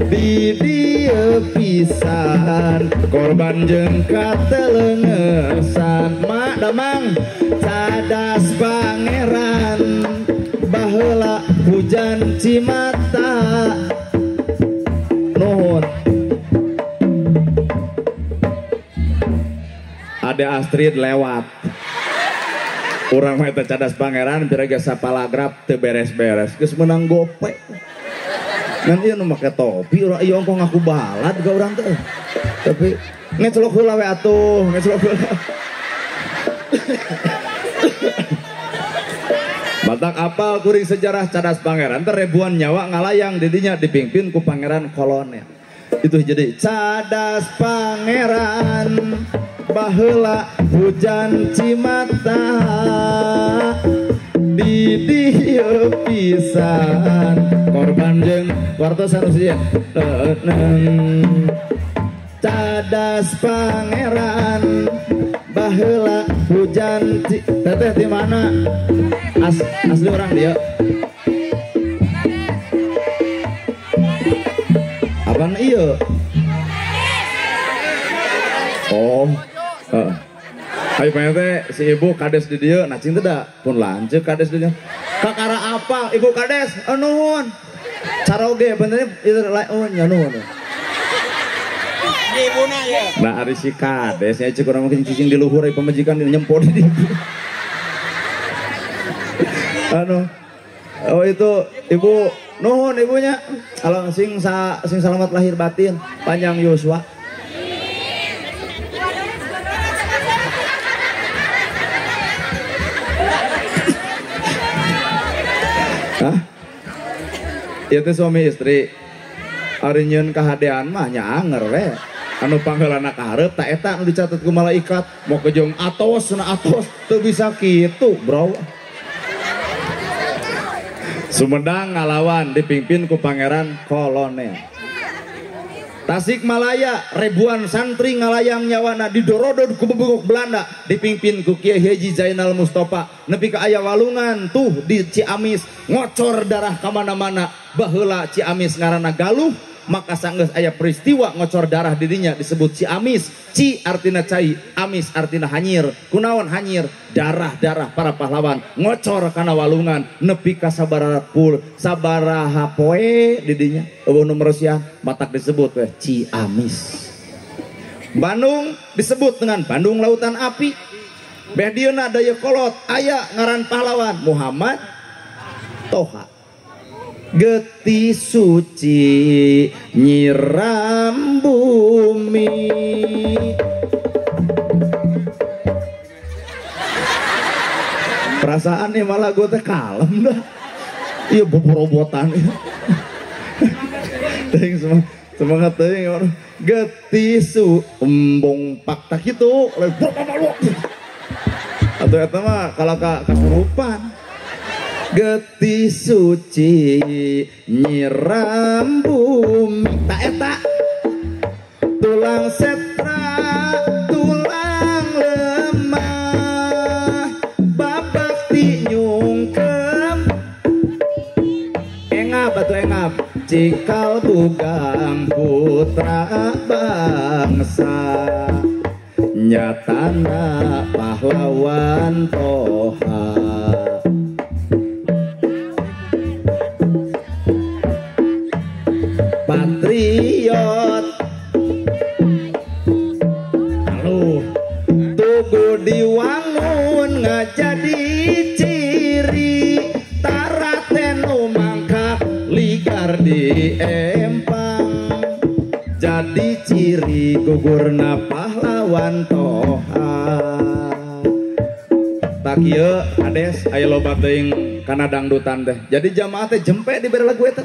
di dieu pisan korban jeung katelengesan. Mak damang cadas Pangeran baheula hujan cimata nuhun. Ada Astrid lewat urang mah eta cadas Pangeran pira ge sapalagrap teu beres-beres geus meunang gope ngan ieu nu make topi urang ieu ongkoh ngaku balad ka urang teh tapi ngecelok heula we atuh ngecelok heula. Batak apal kuring sejarah cadas Pangeran teh ribuan nyawa ngalayang didinya dipimpin ku Pangeran Kolonel. Itu jadi cadas Pangeran baheula hujan cimata di dieu pisan korban jeung wartosan usia cadas Pangeran baheula hujan teteh di mana asli orang dia apaan iya oh ayo pengen teh si ibu kades di dieu nah cinta dah pun lanjut kades di dieu kakara apa ibu kades nuhun caroge benernya itu oh nya nuhun. Nah ari si kades nya cek urang mungkin cicing di luhur ai pamajikan nyempor di dieu. Anu oh itu ibu nuhun ibunya kalau sing sing selamat lahir batin panjang yuswa. Hah? Ieu teh suami istri ari nyieun kahadean mah nya anger we anu pangheulana ka hareup ta eta anu dicatet ku malaikat mau kejong atos na atos teu bisa kitu bro. Sumedang ngalawan dipimpin ku Pangeran Kolonel. Tasikmalaya ribuan santri ngalayang nyawana didorodod ku bebegok Belanda dipimpin ku Kiai Haji Zainal Mustafa nepi ka aya walungan tuh di Ciamis ngocor darah ka mana-mana baheula Ciamis ngaranna Galuh maka sanggeus aya peristiwa ngocor darah dirinya disebut Ciamis. Ci artina cai, amis artina hanyir. Kunaon hanyir? Darah-darah para pahlawan ngocor kana walungan nepi ka sabaraha pul sabaraha poe didinya eueuh nu meresiah matak disebut weh Ciamis. Bandung disebut dengan Bandung Lautan Api. Beh dieuna Dayakolot aya ngaran pahlawan Muhammad Toha. Getih suci nyiram bumi. Perasaan nih malah gue teh kalem dah. Iya boborobotan. Teuing semangat teuing. Getih su embong pak tak kitu. Atau eta mah kalau kasurupan. Getih suci nyiram bumi tak eta tulang setra tulang lemah bapak ti nyungkem engap atau engap cikal bugang putra bangsa nyatana pahlawan Toha. digelar di empang jadi ciri gugurna pahlawan Toha. Tak ieu Ades aya loba teuing kana dangdutan teh. Jadi jamaah teh jempe dibere lagu eta.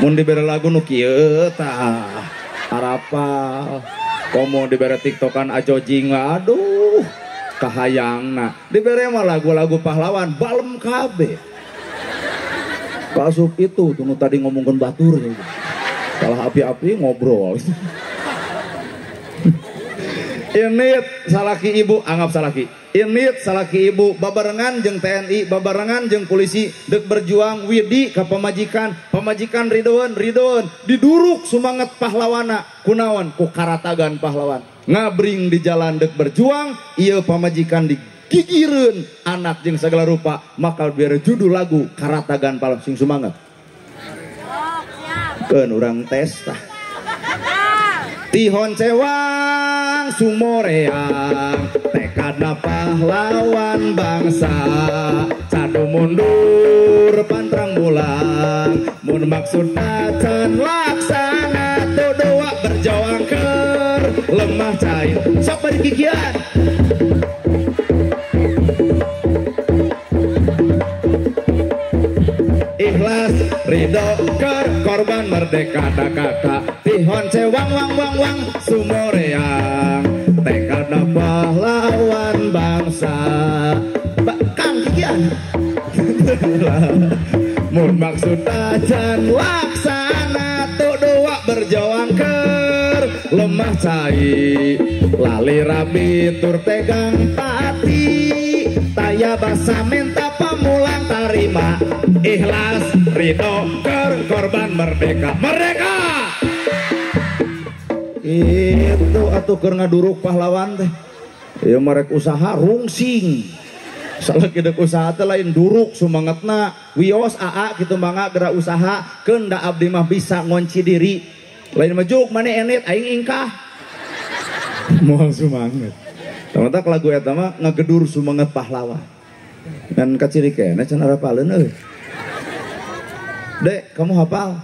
Mun dibere lagu nu kieu tah arapal. Komo dibere tiktokan ajojing aduh kahayangna. Dibere mah lagu-lagu pahlawan balem kabeh. Kasup itu tuh nu tadi ngomongkeun batur gitu. Salah api-api ngobrol. Ini salaki ibu anggap salaki. Ini salaki ibu babarengan jeung TNI, babarengan jeung polisi dek berjuang widi ka pamajikan, pamajikan ridoan ridoan diduruk sumanget pahlawana kunaon ku karatagan pahlawan. Ngabring di jalan dek berjuang, ieu pamajikan digigireun anak jeung segala rupa, maka biar judul lagu karatagan pahlawan sing sumanget. Keun urang tes tah. Tihon cewang sumoreang tekadna pahlawan bangsa cadu mundur pantrang bulang mun maksud acan laksana tu dua berjuang keur lemah cair sok bari kikian. Ikhlas ridho ker korban merdeka dakaka tihon cewang wang wang wang sumoreang tekadna pahlawan bangsa. Kang kikian mun maksud acan laksana tu dua berjuang ker lemah cai lali rabi tur tegang pati taya basa minta pamulang tarima ikhlas ridho ker korban merdeka merdeka. Itu atuh keur ngaduruk pahlawan teh ieu marek usaha rungsing salah kieu usaha teh lain duruk sumangetna wios aa kitu mangga geura usaha keun da abdi mah bisa ngonci diri lain majuk mane enit aing ingkah moal sumanget. Tamatak lagu eta mah ngagedur sumanget pahlawan ngan kaciri keneh can arapaleun euy. Dek, kamu hafal?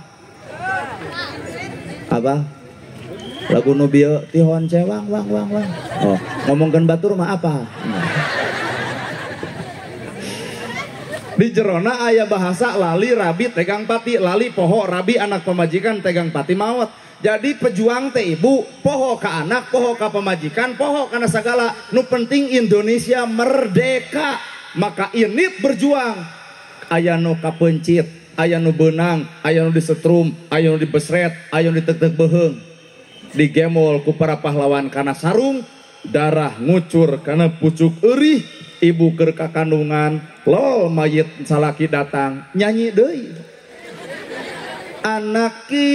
Apa? Lagu nu bieu tihon cewang wang wang wang. Oh, ngomongkeun batur mah apa? Di jerona aya bahasa lali rabi tegang pati, lali poho rabi anak pamajikan tegang pati maot. Jadi pejuang teh ibu poho ka anak, poho ka pamajikan, poho kana sagala. Nu penting Indonesia merdeka. Maka ini berjuang. Aya nu kapencit, aya nu beunang, aya nu disetrum, aya nu dibesret, aya nu ditek-tek beuheung. Digemol ku para pahlawan kana sarung, darah ngucur kana pucuk eurih, ibu keur kakandungan, lol mayit salaki datang, nyanyi deui. Anaki.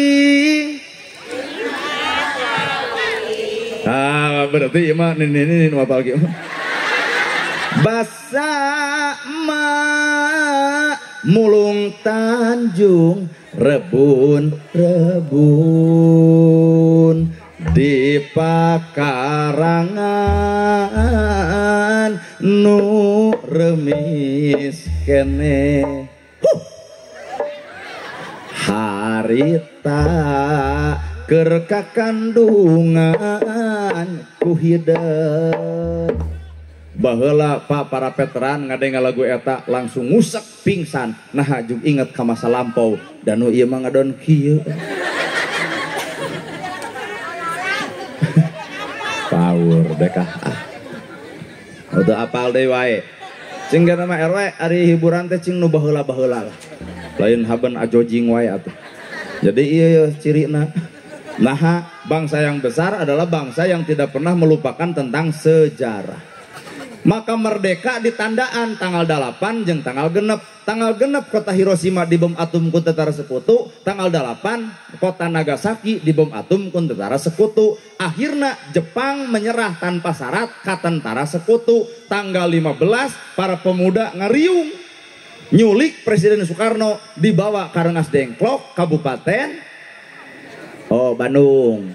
Ah, berarti ieu mah nini nu apal kieu. Basa ma mulung Tanjung rebun rebun di pakarangan nu remis kene. Huh. Harita keur kakandungan ku hideung. Baheula pak para veteran ngadenge lagu eta langsung ngusek pingsan. Nah jeung inget ka masa lampau dan nu ieu mah ngadon kieu. Power dekah ah. Udah apal deui wae. Cing gara mah RW ari hiburan teh cing nu baheula-baheula lah. Lain haben ajojing wae atuh. Jadi ieu cirina. Nah, bangsa yang besar adalah bangsa yang tidak pernah melupakan tentang sejarah. Maka merdeka ditandaan tanggal 8 jeung tanggal genep. Tanggal genep kota Hiroshima dibom atom ku tentara sekutu, tanggal 8 kota Nagasaki dibom atom ku tentara sekutu. Akhirna Jepang menyerah tanpa syarat ka tentara sekutu. Tanggal 15 para pemuda ngariung nyulik Presiden Soekarno dibawa ka Rengas Dengklok Kabupaten oh Bandung.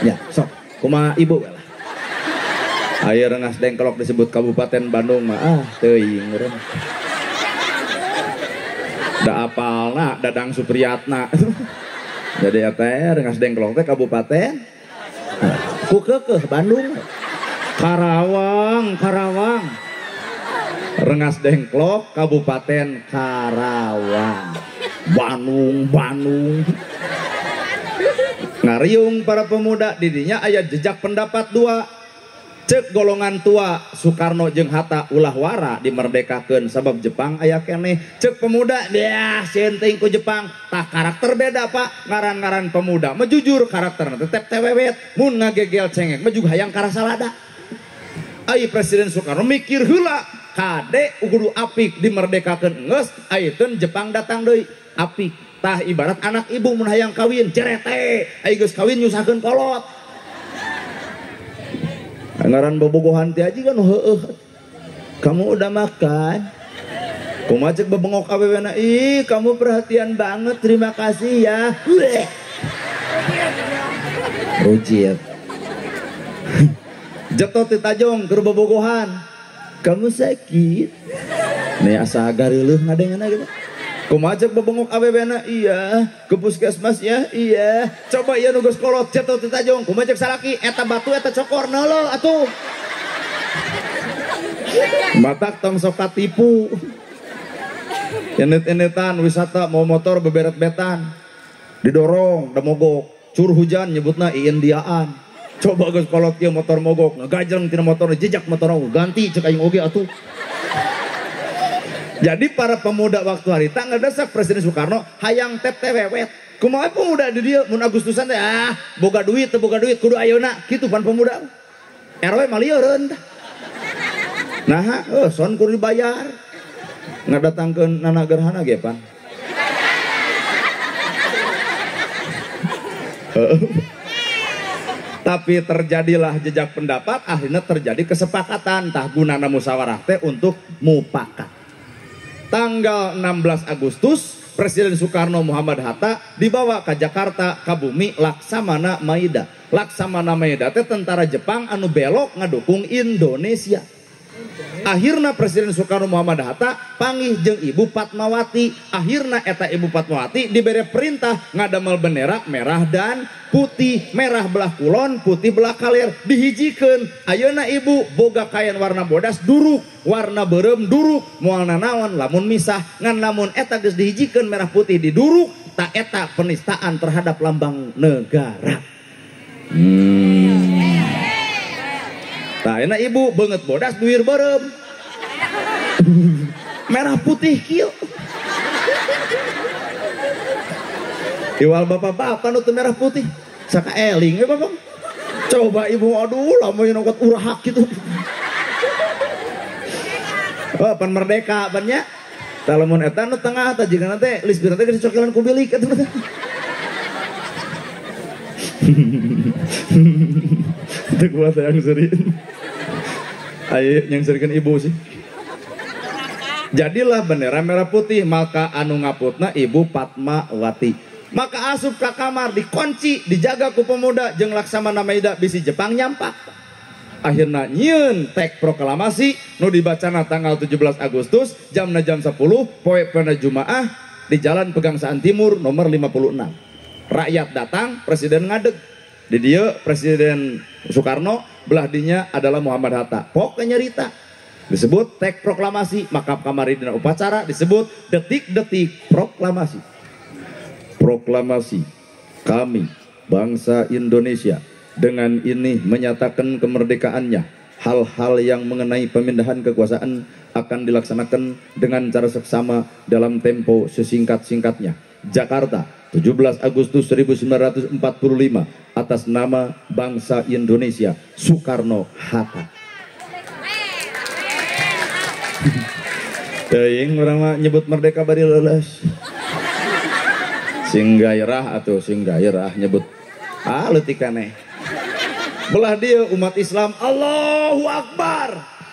Ya, sok kumaha ibu lah. Ayo Rengas Dengklok disebut Kabupaten Bandung mah ah teuing urang. Da apalna Dadang Supriyatna. Jadi eta Rengas Dengklok teh kabupaten ku keukeuh Bandung. Karawang, Karawang. Rengas Dengklok Kabupaten Karawang. Bandung, Bandung. Ngariung para pemuda didinya aya jejak pendapat dua. Cek golongan tua Soekarno jeung Hatta ulah wara dimerdekakeun sabab Jepang aya keneh. Cek pemuda dia sieun teuing ku Jepang. Tah karakter beda Pak, ngaran-ngaran pemuda mah jujur karakterna tetep tewewet, mun ngagegel cengek mah juga hayang karasalada. Ai Presiden Soekarno mikir heula kade kudu apik dimerdekakeun geus ayeuna Jepang datang deui apik. Tah ibarat anak ibu mun hayang kawin cerete, ai geus kawin nyusahkeun kolot. Ngaran bobogohan teh aja kan heueuh. Kamu udah makan? Kumaha cek bebengok awewena, ih kamu perhatian banget, terima kasih ya. Rujit. Jetot ti tajong keur bobogohan. Kamu sakit? Nih asa gareuleuh ngadengena gitu. Kumaha cek bebengok awewena, iya, ke puskesmas ya, iya. Coba ieu nu geus kolot jetot ti tajong, kumaha cek salaki, eta batu eta cokor neuleuh atuh. Matak tong sok katipu. Enet-enetan wisata mau motor beberet-betan. Didorong da mogok, cur hujan nyebutna Indiaan. Coba geus kolot ieu motor mogok, ngagajleng tina motor jejak motor ganti cek aing oge atuh. Jadi para pemuda waktu harita ngedesak Presiden Soekarno hayang tep tewewet. Kumaha pemuda di dieu mun Agustusan teh ah boga duit teu boga duit kudu ayeuna kitu pan pemuda. RW mah lieureun tah. Nah, son kudu dibayar. Ngadatangkeun nana gerhana ge pan. Tapi terjadilah jejak pendapat, akhirnya terjadi kesepakatan tah gunana musyawarah teh untuk mupakat. Tanggal 16 Agustus Presiden Soekarno Muhammad Hatta dibawa ke Jakarta ke bumi Laksamana Maeda. Laksamana Maeda teh tentara Jepang anu belok ngadukung Indonesia. Akhirna Presiden Soekarno Muhammad Hatta panggih jeung Ibu Fatmawati. Akhirna eta Ibu Fatmawati dibere perintah ngadamel bendera merah dan putih, merah belah kulon, putih belah kaler, dihijikeun. Ayeuna ibu boga kain warna bodas duruk, warna beureum duruk, moal nanaon lamun misah, ngan lamun eta geus dihijikeun merah putih diduruk, ta eta penistaan terhadap lambang negara. Tah enak ibu beungeut bodas duir beureum. Merah putih kieu. Iwal bapak-bapak nu teu merah putih. Saka eling we bapak. Coba ibu aduh lamun nongkot urahak gitu. Oh, pan merdeka pan nya. Tah lamun eta nu tengah tah jigana teh lisbirna teh geus dicokelan ku bilik atuh. Itu kuat yang seri. Ayo yang serikan ibu sih. Jadilah bendera merah putih, maka anu ngaputna Ibu Fatmawati. Maka asup ka kamar dikunci, dijaga ku pemuda jeung Laksamana Maeda bisi Jepang nyampak. Akhirna nyieun tek proklamasi nu dibacana tanggal 17 Agustus jamna jam 10 poe pena Jumaah di Jalan Pegangsaan Timur nomor 56. Rakyat datang, presiden ngadeg. Di dia Presiden Soekarno, belah dinya adalah Muhammad Hatta. Pokoknya nyerita. Disebut tek proklamasi, maka kamari dina upacara disebut detik-detik proklamasi. Proklamasi kami bangsa Indonesia dengan ini menyatakan kemerdekaannya. Hal-hal yang mengenai pemindahan kekuasaan akan dilaksanakan dengan cara seksama dalam tempo sesingkat-singkatnya. Jakarta, 17 Agustus 1945 atas nama bangsa Indonesia, Soekarno Hatta. Teuing urang mah nyebut merdeka bari leuleus. Sing gairah atuh sing gairah nyebut ah leutik aneh. Belah dia umat Islam Allahu Akbar.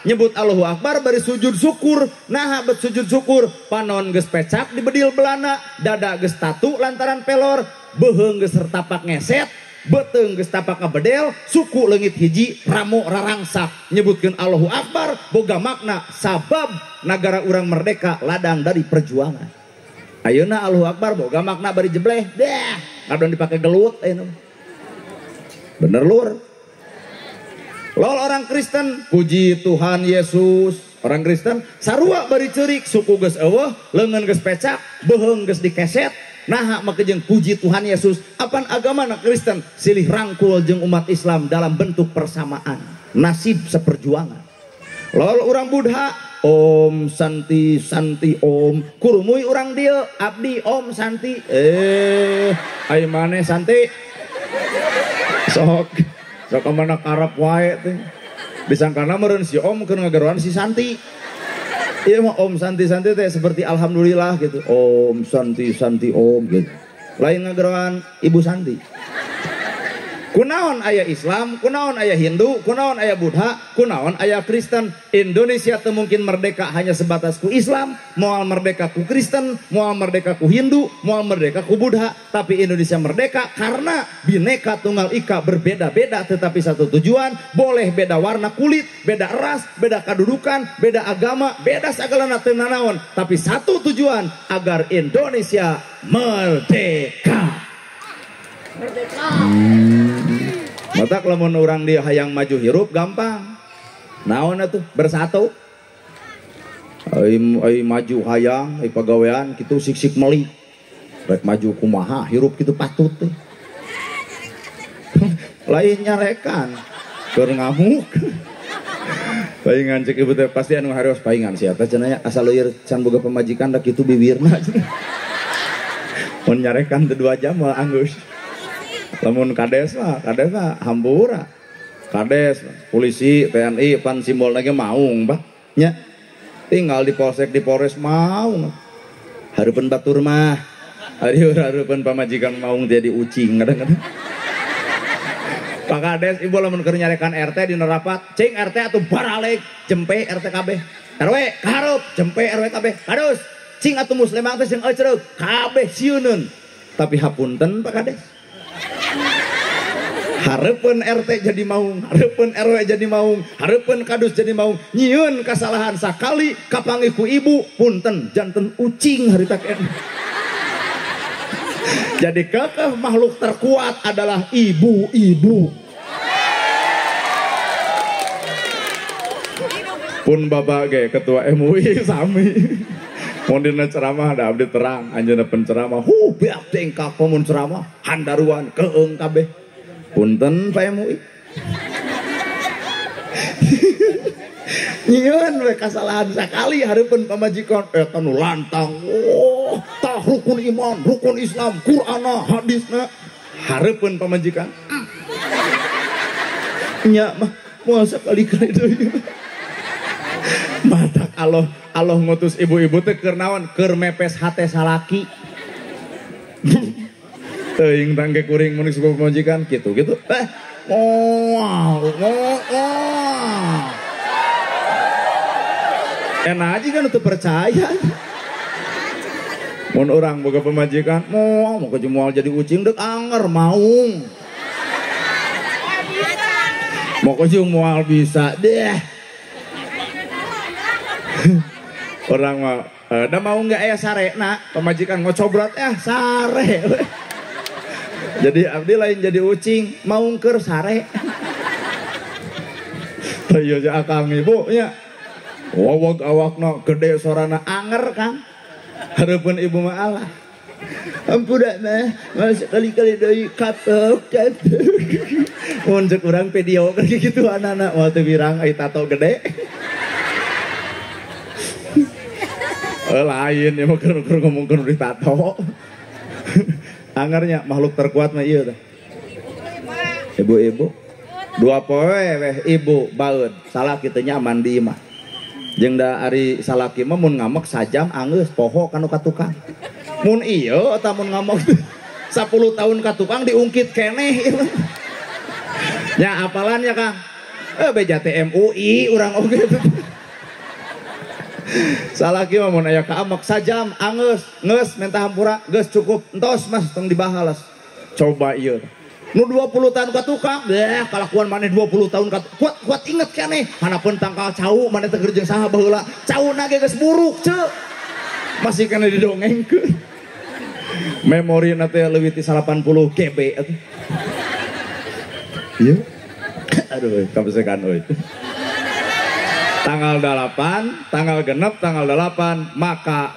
Nyebut Allahu Akbar bari sujud syukur. Nah bet sujud syukur panon geus pecak dibedil belana, dada geus tatu lantaran pelor, beuheung geus sertapak ngeset, beuteung geus tapak ngabedel, suku leungit hiji ramo rarangsak. Nyebutkeun Allahu Akbar boga makna sabab nagara urang merdeka ladang dari perjuangan. Ayeuna Allahu Akbar boga makna bari jebleh. Deh, ngadon dipake gelut ayeuna. Bener lur. Lol orang Kristen, puji Tuhan Yesus. Orang Kristen sarua bari ceurik, suku geus eueuh, leungeun geus pecak, beuheung geus dikeset. Naha make jeung puji Tuhan Yesus. Apan agama na Kristen silih rangkul jeung umat Islam dalam bentuk persamaan, nasib seperjuangan. Lol orang Buddha, Om Santi Santi Om, kurumuy urang dieu abdi Om Santi. Ai maneh Santi. Sok sok mana karep wae teh. Disangkana meureun si Om keur ngageroan si Santi. Iya mah Om Santi Santi teh seperti alhamdulillah gitu. Om Santi Santi Om gitu. Lain ngageroan Ibu Santi. Kunaon aya Islam, kunaon aya Hindu, kunaon aya Buddha, kunaon aya Kristen. Indonesia teu mungkin merdeka hanya sebatas ku Islam, moal merdeka ku Kristen, moal merdeka ku Hindu, moal merdeka ku Buddha. Tapi Indonesia merdeka karena Bhinneka Tunggal Ika, berbeda-beda tetapi satu tujuan. Boleh beda warna kulit, beda ras, beda kedudukan, beda agama, beda sagalana teu nanaon, tapi satu tujuan agar Indonesia merdeka. Merdeka. Matak lamun urang dia hayang maju hirup gampang. Naon atuh bersatu. Ai maju hayang, ai pagawean kitu sik-sik meuli. Rek maju kumaha hirup kitu patut teh. Lain nyarekan keur ngamuk. Paingan cek ibu teh pasti anu hareuos paingan sia teh cenah asal leueur can boga pamajikan da kitu bibirna. Mun nyarekan teh 2 jam moal anggeus. Lamun kades mah hampura. Kades, polisi, TNI pan simbolna ge maung, Pak. Nya. Tinggal di polsek, di polres maung. Hareupeun batur mah. Ari hareupeun pamajikan maung jadi ucing kadang-kadang. Pak Kades ibu lamun keur nyarekan RT dina rapat, cing RT atuh baralek jempe RT kabeh. RW kahareup jempe RW kabeh. Kadus, cing atuh muslimah teh sing ecreug kabeh sieuneun. Tapi hapunten Pak Kades. Hareupeun RT jadi maung, hareupeun RW jadi maung, hareupeun kadus jadi maung, nyieun kasalahan sakali kapanggih ku ibu, punten janten ucing harita keneh. Jadi kekeh makhluk terkuat adalah ibu-ibu. Pun bapak ge ketua MUI sami. Mun dina ceramah da abdi terang, anjeunna penceramah, hu beak dengkak mun ceramah, handaruan keung kabeh. Punten Pak MUI. Nyieun we kasalahan sakali hareupeun pamajikan eta nu lantang. Oh, tah rukun iman, rukun Islam, Qur'ana, hadisna. Hareupeun pamajikan. Nya mah moal sakali-kali deui. Matak Allah Allah ngutus ibu-ibu teh keur naon? Keur mepes hate salaki. Teuing tangke kuring mun geus pamajikan kitu gitu. Oh, oh, oh. Enak aja kan untuk percaya. Mun urang boga pamajikan, moal mau kejemual jadi ucing dek anger maung. Mau kejung moal bisa deh. Orang mah da mau nggak aya sarena, pamajikan ngocobrat sare. Jadi abdi lain jadi ucing, maung keur sare. Teu ieu akang ibu nya. Wawag awakna gede sorana anger kan. Hareupeun ibu mah Allah. Ampura mah, sekali-kali deui kapok kapok. Mun ceuk urang video keur kitu anak-anak moal teu wirang ai tato gede. Lain ya mah keur ngomongkeun di tato. Angernya makhluk terkuat mah ieu teh. Ibu-ibu. Dua poe weh ibu baeud, salaki teu nyaman di imah. Jeung da ari salaki mah mun ngamek sajam anggeus poho kanu ka tukang. Mun ieu eta mun ngamek 10 tahun ka tukang diungkit keneh. Nya apalan ya Kang? Beja teh MUI urang oge. Salaki mah mun aya kaamek sajam anggeus, geus menta hampura, geus cukup entos mas tong dibahas. Coba ieu. Nu 20 tahun ka tukang, deh kalakuan maneh 20 tahun ka kuat kuat inget keneh. Hanapun tangkal cau maneh teh keur jeung saha baheula. Cauna ge geus buruk ceu. Masih keneh didongengkeun. Memori na teh leuwih ti 80 GB atuh. Ieu. Aduh, kabesekan euy. Tanggal 8, tanggal genep, tanggal 8, maka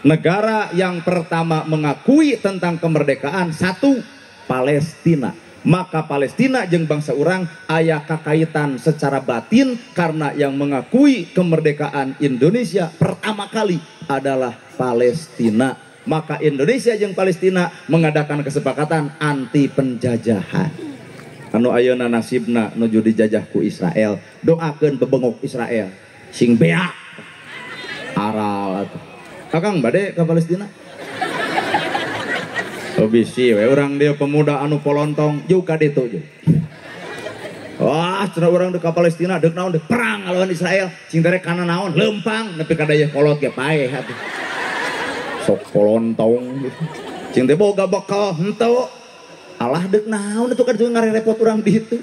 negara yang pertama mengakui tentang kemerdekaan satu, Palestina. Maka Palestina jeung bangsa urang aya kakaitan secara batin karena yang mengakui kemerdekaan Indonesia pertama kali adalah Palestina. Maka Indonesia jeung Palestina mengadakan kesepakatan anti penjajahan. Anu ayeuna nasibna nuju dijajah ku Israel, doakeun bebengok Israel sing beak aral atuh. Akang bade ka Palestina? Oh bisi we urang dia pemuda anu polontong jeung ka ditu jeung. Wah, cenah urang deuk ka Palestina deuk naon deuk perang ngalawan Israel, cing tere kana naon leumpang nepi ka dayeuh kolot ge paeh atuh. Sok polontong gitu. Cing teh boga bekal henteu. Allah deuk naon itu kan ngarepot urang ditu.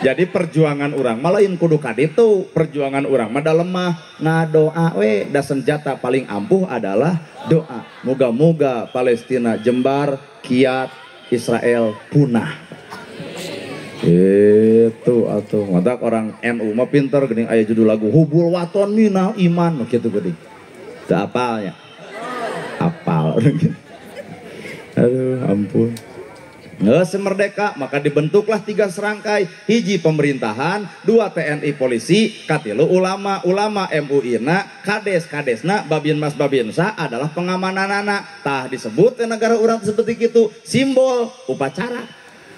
Jadi perjuangan urang mah lain kudu ka ditu, perjuangan urang mah da lemah ngadoa we, da senjata paling ampuh adalah doa. Moga-moga Palestina jembar, kiat, Israel punah. Itu atuh matak orang NU mah pinter geuning aya judul lagu Hubul Waton Minal Iman kitu geuning. Teu apalnya. Apal. Aduh, ampun. Nggak merdeka, maka dibentuklah 3 serangkai. Hiji pemerintahan, 2 TNI polisi, katilu ulama, ulama MUI na, kades kadesna, babin mas babinsa adalah pengamananana. Tah disebut negara urang seperti itu simbol upacara.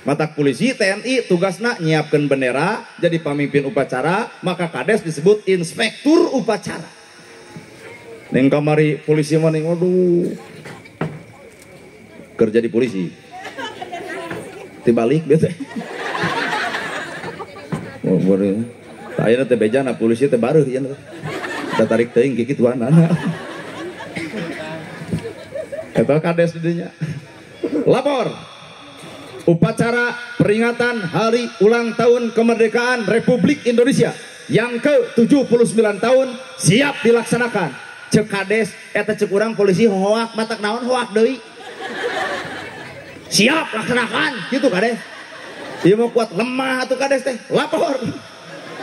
Matak polisi TNI tugasna nyiapkan bendera jadi pemimpin upacara, maka kades disebut inspektur upacara. Ning kamari polisi mah ning aduh. Kerja di polisi. Dibalik biasa. Oh, boleh. Ayeuna teh bejana polisi teh bareuh ieu. Teh tarik teuing kikituanana. Eta kades di dinya. Lapor. Upacara peringatan hari ulang tahun kemerdekaan Republik Indonesia yang ke-79 tahun siap dilaksanakan. Cek kades eta cek urang polisi hoak matak naon hoak deui. Siap laksanakan gitu kades. Ieu mah kuat lemah atuh kades teh. Lapor.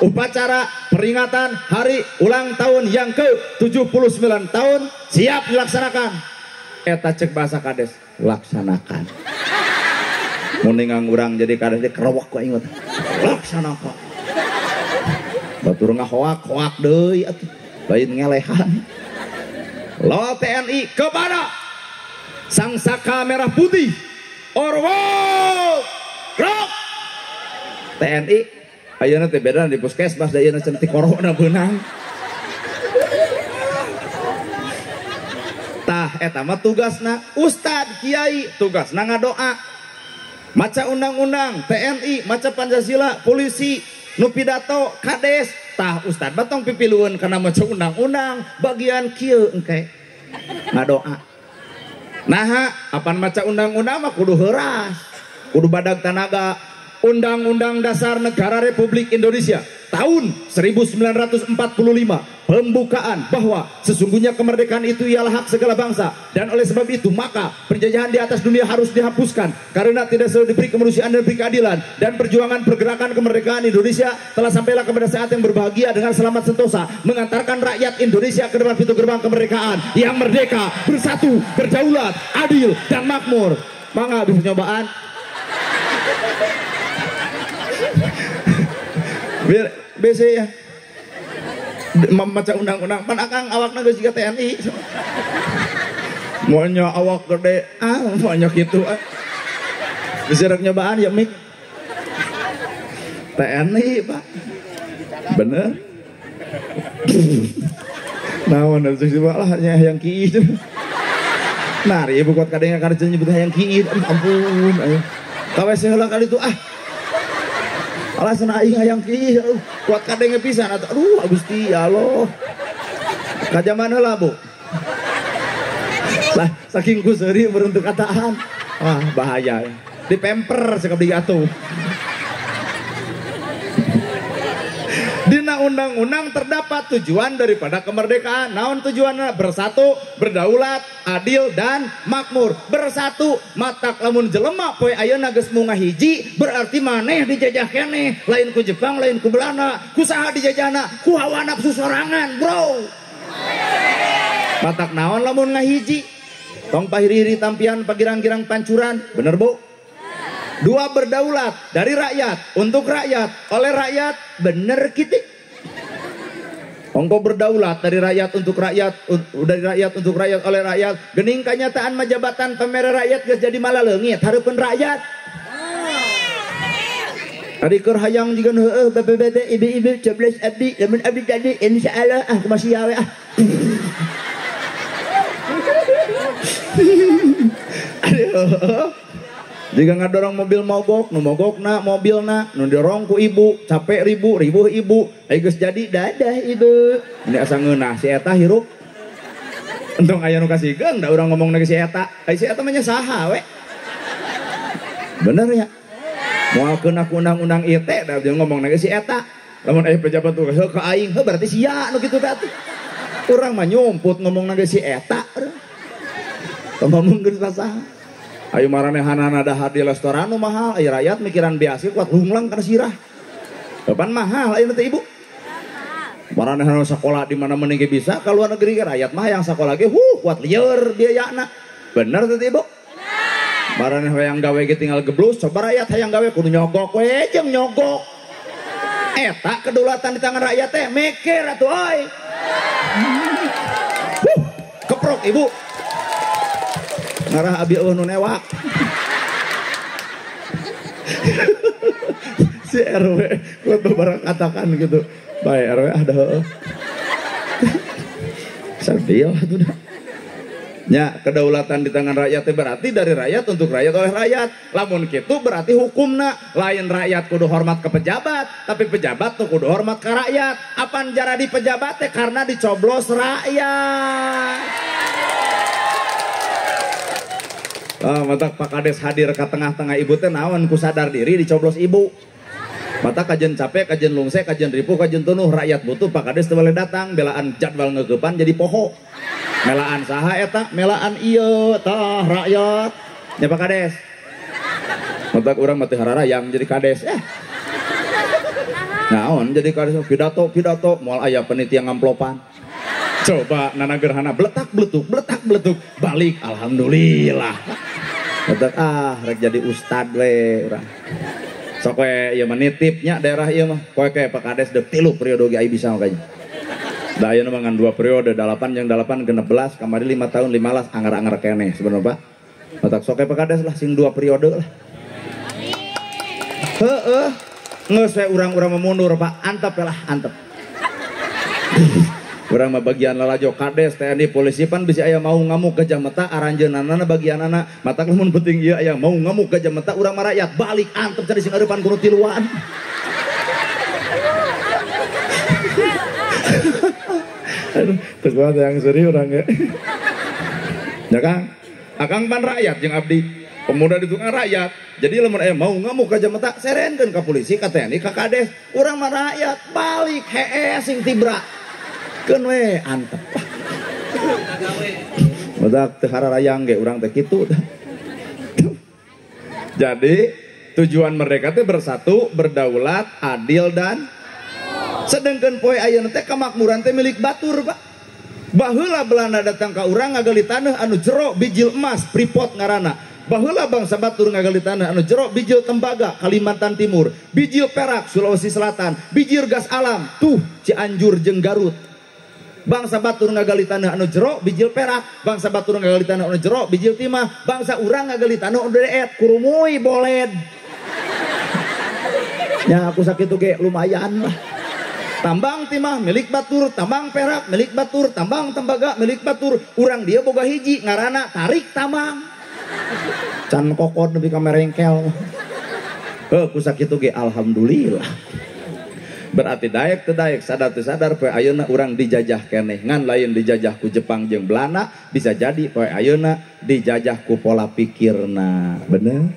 Upacara peringatan hari ulang tahun yang ke-79 tahun siap dilaksanakan. Eta cek bahasa kades, laksanakan. Mun ningang urang jadi kades teh kerewek ku aing mah. Laksanakan. Batur ngahoak-hoak deui atuh. Lain ngelehan. Lawan TNI kepada Sang Saka Merah Putih. Orwell Rock TNI ayeuna teh beda di puskesmas da ayeuna cenah ti corona beunang. Tah eta mah tugasna ustad kiai, tugasna ngadoa. Maca undang-undang TNI, maca Pancasila, polisi, nu pidato, kades. Tah ustad mah tong pipilueun kana maca undang-undang, bagian kieu engke ngadoa. Nah, apan maca undang-undang mah kudu heuras, kudu badag tanaga. Undang-Undang Dasar Negara Republik Indonesia tahun 1945, pembukaan bahwa sesungguhnya kemerdekaan itu ialah hak segala bangsa, dan oleh sebab itu maka penjajahan di atas dunia harus dihapuskan karena tidak selalu diberi kemanusiaan dan diberi keadilan, dan perjuangan pergerakan kemerdekaan Indonesia telah sampailah kepada saat yang berbahagia dengan selamat sentosa mengantarkan rakyat Indonesia ke depan pintu gerbang kemerdekaan yang merdeka, bersatu, berdaulat, adil, dan makmur. Mangga bisa nyobaan. Biar BC ya membaca undang-undang pan akang awakna geus jiga TNI. Maunya awak gede, ah maunya gitu ah. Bisa rek nyobaan ya mik. TNI Pak. Bener. Naon atuh sih lah nya hayang kiih. Nah, ieu kuat kadang karena nyebut hayang kiih, ampun ayo. Ka WC heula kali itu ah. Alasan aing hayang kiih, kuat kadenge pisan atuh. Aduh, Gusti ya Allah. Ka jaman heula, Bu. Lah, saking ku seuri beruntuk kataan. Wah, bahaya. Dipemper sekabdi atuh. Dina Dina undang-undang terdapat tujuan daripada kemerdekaan. Naon tujuanna? Bersatu, berdaulat, adil dan makmur. Bersatu matak lamun jelema poe ayeuna geus munga hiji berarti maneh dijajah keneh, lain ku Jepang, lain ku Belanda, ku saha dijajahna? Ku hawa nafsu sorangan, bro. Matak naon lamun ngahiji? Tong pahiri-hiri tampian pagirang-girang pancuran, bener Bu? Dua, berdaulat dari rakyat, untuk rakyat, oleh rakyat, bener gitu. Ongko berdaulat dari rakyat untuk rakyat, dari rakyat untuk rakyat, oleh rakyat. Gening kanyataan mah jabatan pemere rakyat geus jadi malah leungit hareupeun rakyat. Ari keur hayang jiga heueuh BPBD ibu-ibu coblos abdi, lamun abdi jadi insyaallah ah kumaha sia we ah. Aduh. Jika ngadorong mobil mogok, nu mogokna mobilna, nu dorong ku ibu, capek ribu, ribuh ibu, ayo geus jadi dadah ibu. Ini asa ngeunah si eta hirup. Entong aya nu kasihkeun da urang ngomongna ke si eta. Ai si eta mah nya saha we. Bener ya? Moal keuna ku undang-undang ieu teh da ngomongna ke si eta. Lamun aya pejabat tuh heuh ka aing, heuh berarti sia nu kitu teh atuh. Urang mah nyumput ngomongna ke si eta. Tong ngomongkeun saha. Ayo maranehanana dahar di restoran nu mahal, ayo rakyat mikiran biasa kuat lunglang kana sirah. Kapan mahal ayeuna teh ibu? Maranehanana sekolah di mana mending bisa ka luar negeri ge rakyat mah yang sekolah ge huh kuat lieur biayana. Bener teh ibu? Maraneh hayang gawe ge tinggal geblus, coba rakyat hayang gawe kudu nyogok we jeung nyogok. Eta kedaulatan di tangan rakyat teh mikir atuh euy. Huh, keprok ibu. Ngarah abi eueuh nu newak. Si RW kuat beberapa katakan gitu. Bae RW ada heueuh. Sedih lah tuh dah. Ya, kedaulatan di tangan rakyat berarti dari rakyat untuk rakyat oleh rakyat. Lamun kitu berarti hukumna lain rakyat kudu hormat ke pejabat, tapi pejabat tuh kudu hormat ke rakyat. Apan jara di pejabat teh karena dicoblos rakyat. Oh, matak Pak Kades hadir ke tengah-tengah ibu teh naon ku sadar diri dicoblos ibu. Mata kajen capek, kajen lungse, kajen ripuh, kajen tunuh, rakyat butuh Pak Kades teu boleh datang, belaan jadwal ngeukepan jadi poho. Melaan saha eta, melaan ieu tah rakyat. Nya Pak Kades. Matak urang mah teu hararayang jadi kades. Naon jadi kades pidato-pidato moal aya penitia ngamplopan. Coba nana gerhana bletak bletuk bletak bletuk balik alhamdulillah. Matak ah rek jadi ustad we urang. Sok we ieu mah nitipnya daerah ieu mah. Koe ke Pak Kades deuk 3 periode ge ai bisa makanya. Da ayeuna mah ngan 2 periode, 8 jeung 8 16, kamari 5 tahun 15 anger-anger keneh sebenarnya Pak. Matak sok we Pak Kades lah sing 2 periode lah. Heeh. Geus we urang-urang mah mundur Pak, antep lah, antep. Urang mah bagian lalajo kades, TNI, polisi pan bisi aya mau ngamuk gajah meta aranjeunana bagianana. Matak lamun penting ieu aya mau ngamuk gajah meta urang mah rakyat balik antep cari sing areupan kudu tiluan. Aduh, terus banget yang serius orang ya. Ya Kang, akang pan rakyat jeung abdi. Pemuda di tukang rakyat. Jadi lamun aya mau ngamuk gajah meta serenkeun ka polisi, ka TNI, ka kades. Urang mah rakyat balik heeh sing tibra. Keun we antep. Badak teu hararayang ge urang teh kitu. Jadi tujuan mereka teh bersatu, berdaulat, adil dan sedangkan poe ayeuna teh kemakmuran teh milik batur, Pak. Baheula Belanda datang ka urang ngagali taneuh anu jero bijil emas, Freeport ngaranna. Baheula bangsa batur ngagali taneuh anu jero bijil tembaga, Kalimantan Timur, bijil perak, Sulawesi Selatan, bijil gas alam, tuh Cianjur jeung Garut. Bangsa batur ngagali tanah anu jero bijil perak, bangsa batur ngagali tanah anu jero bijil timah, bangsa urang ngagali tanah anu deet kurumui boled. Ya aku sakit ge lumayan lah. Tambang timah milik batur, tambang perak milik batur, tambang tembaga milik batur. Urang dia boga hiji ngaranna tarik tambang. Can kokod nepi ka merengkel. Heuh ku sakitu ge alhamdulillah. Berarti daek teu daek sadar teu sadar poe ayeuna urang dijajah keneh ngan lain dijajah ku Jepang jeung Belanda, bisa jadi poe ayeuna dijajah ku pola pikirna. Bener?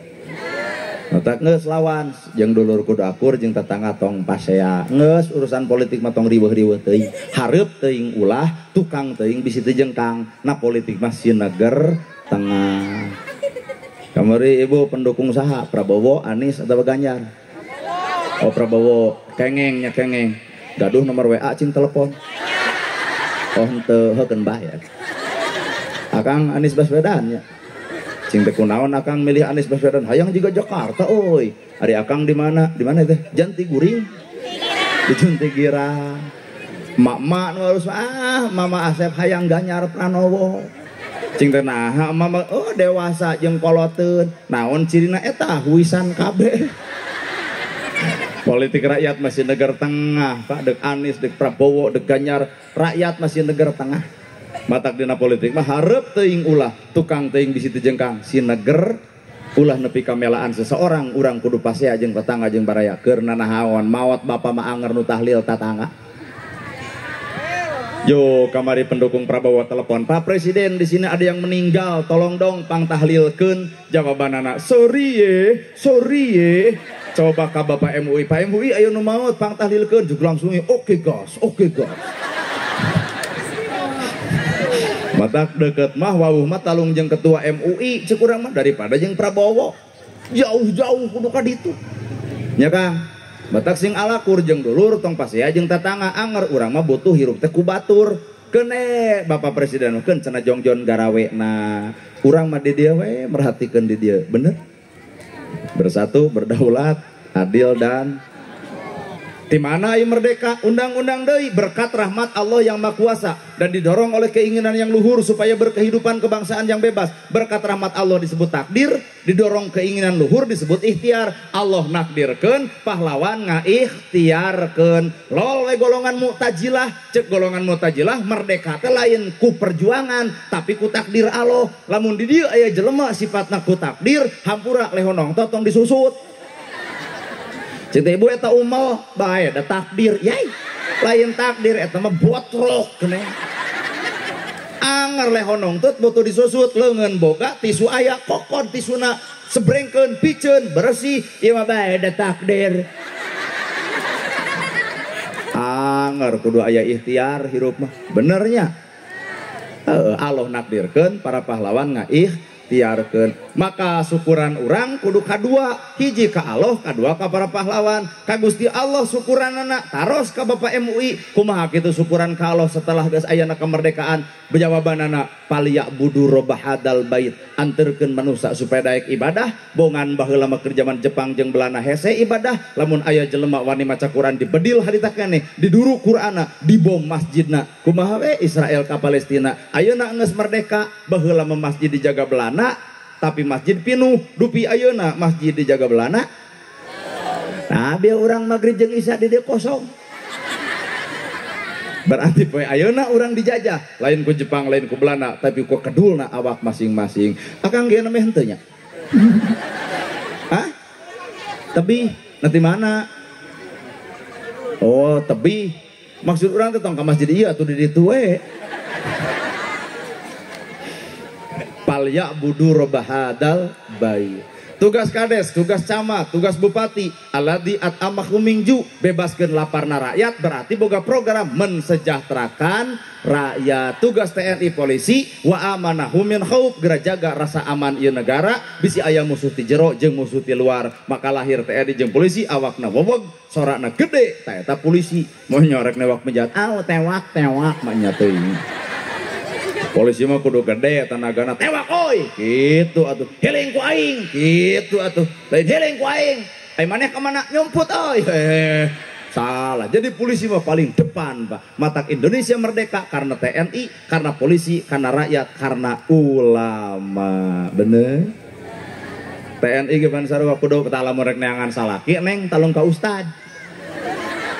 Matak geus lawan jeung dulur kudu akur jeung tetangga tong pasea. Geus urusan politik mah tong riweuh-riweuh teuing. Hareup teuing ulah, tukang teuing bisi teu jengkang. Nah politik mah sineger tengah. Kamari ibu pendukung saha? Prabowo, Anies atau Ganjar? Oh Prabowo, kengeng nya kengeng. Gaduh nomor WA cing telepon. Oh henteu heukeun bae. Akang Anies Baswedan nya. Cing teh kunaon akang milih Anies Baswedan hayang juga Jakarta oi. Ari akang di mana? Di mana teh? Janti Guring. Di Janti Girang. Mak-mak nu harus ah Mama Asep hayang Ganjar Pranowo. Cing teh naha mama oh dewasa jeung koloteun. Naon cirina eta huisan kabeh. Politik rakyat masih negara tengah, Pak. Dek Anies, dek Prabowo, dek Ganjar, rakyat masih negara tengah. Matak dina politik mah hareup teuing ulah, tukang teuing bisi teu jengkang, sineger ulah nepi kamelaan seseorang, urang kudu pasea jeung tetangga jeung baraya keur nanahaon maot bapa mah anger nu tahlil tatangga. Yo kamari pendukung Prabowo telepon, Pak Presiden di sini ada yang meninggal, tolong dong pang tahlilkeun. Jawabanana, sorry ye, sorry ye. Coba ka Bapak MUI, Pak MUI ayo nu maot pang tahlilkeun, juga langsung oke gas, oke gas. Matak deket mah wawuh mah talung jeung ketua MUI cek urang mah daripada jeung Prabowo. Jauh-jauh kudu ka ditu. Nya Kang, matak sing alakur jeung dulur tong pasea jeung tetangga anger urang mah butuh hirup teh ku batur. Kene Bapak Presiden keun cenah jongjon garawe na. Urang mah di dieu we merhatikeun di dieu, bener? Bersatu, berdaulat, adil dan di mana ieu merdeka? Undang-undang deui berkat rahmat Allah yang Maha Kuasa dan didorong oleh keinginan yang luhur supaya berkehidupan kebangsaan yang bebas. Berkat rahmat Allah disebut takdir, didorong keinginan luhur disebut ikhtiar. Allah nakdirkeun, pahlawan ngaikhtiarkeun. Lol we golongan Mu'tazilah, cek golongan Mu'tazilah merdeka teh lain ku perjuangan tapi ku takdir Allah. Lamun di dieu aya jelema sifatna ku takdir, hampura lehonong tong disusut. Cinta ibu eta umel bae da takdir yai lain takdir eta mah botrok kene anger lehonong tut butuh disusut leungeun boga tisu aya kokon tisuna sebrengkeun piceun bersih ieu mah bae da takdir anger kudu aya ikhtiar hirup mah benernya Allah nakdirkeun para pahlawan ngaikhtiarkeun. Maka syukuran urang kudu kadua, hiji ka Allah, kadua ka para pahlawan. Ka Gusti Allah syukuranana, taros ka Bapak MUI. Kumaha kitu syukuran ka Allah setelah geus ayana kemerdekaan? Jawabanana palyabudu robbahadal bait, anterkeun manusia supaya daek ibadah. Bongan baheula mah keur jaman Jepang jeung Belanda hese ibadah, lamun aya jelema wani maca Quran dibedil harita keneh, diduru Qur'ana, dibom masjidna. Kumaha we Israel ka Palestina? Ayeuna geus merdeka, baheula mah masjid dijaga Belanda, tapi masjid pinuh, dupi ayeuna masjid dijaga Belanda. Nah, biar urang maghrib jeung isya di dieu kosong. Berarti poe ayeuna urang dijajah, lain ku Jepang, lain ku Belanda, tapi ku kedulna awak masing-masing. Akang ge nameh henteu nya. Hah? Tebih, nanti mana? Oh, tebih. Maksud urang teh tong ka masjid ieu atuh di ditu we. Palyabudu robbahadal bait. Tugas kades, tugas camat, tugas bupati, alladzi at'amahum min ju', bebaskeun laparna rakyat berarti boga program mensejahterakan rakyat. Tugas TNI polisi wa amanahum min khauf, geura jaga rasa aman ieu negara, bisi aya musuh ti jero jeung musuh ti luar. Maka lahir TNI jeung polisi awakna weweg, sorana gede, ta eta polisi. Moh nyorek newak menjat, aw tewak tewak mah nya teuing. Polisi mah kudu gede tenagana, tewak oi gitu atuh, heling ku aing gitu atuh, lain heling ku aing, ai maneh ka mana nyumput oi, salah. Jadi polisi mah paling depan, Pak. Matak Indonesia merdeka karena TNI, karena polisi, karena rakyat, karena ulama. Bener? TNI ge pan sarua kudu lamun rek neangan salaki neng talung ka ustad.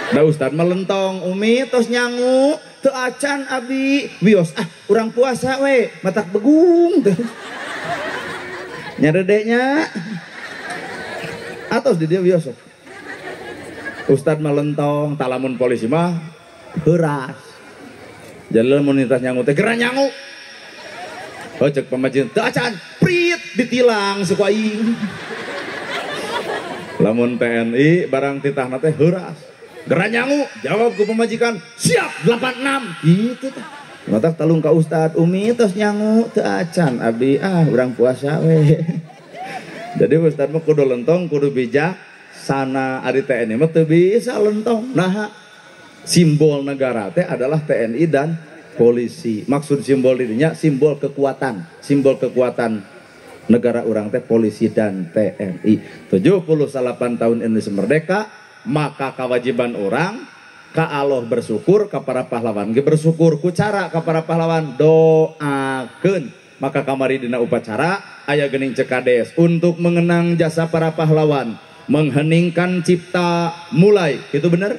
Da ustad melentong umi tos nyangu teu acan abi wios ah urang puasa we matak begung teh nyaredenya atos di dia wios. Ustad melentong talamun polisi mah heuras. Jadi lamun lintas nyangu teh geura nyangu. Oh cek pamajin teu acan prit ditilang suku aing. Lamun TNI barang titahna teh heuras. Geura nyangu, jawab ku pamajikan, siap 86 gitu tah. Matak talung ka ustad, umi tos nyangu teu acan abdi ah urang puasa we. Jadi ustad mah kudu lentong, kudu bijak sana ari TNI mah teu bisa lentong. Nah, simbol negara teh adalah TNI dan polisi. Maksud simbol dirinya simbol kekuatan negara urang teh polisi dan TNI. 78 tahun Indonesia merdeka, maka kewajiban orang ka Allah bersyukur, ka para pahlawan ge bersyukur. Ku cara ka para pahlawan doakeun. Maka kamari dina upacara aya geuning cekades untuk mengenang jasa para pahlawan, mengheningkan cipta mulai. Itu bener?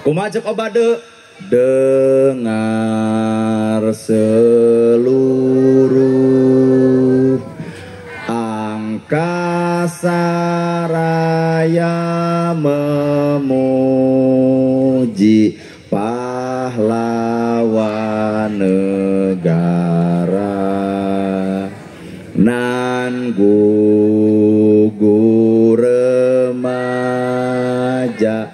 Kumaha cek obade? Dengar seluruh angkasa raya memuji pahlawan negara nan gugur remaja.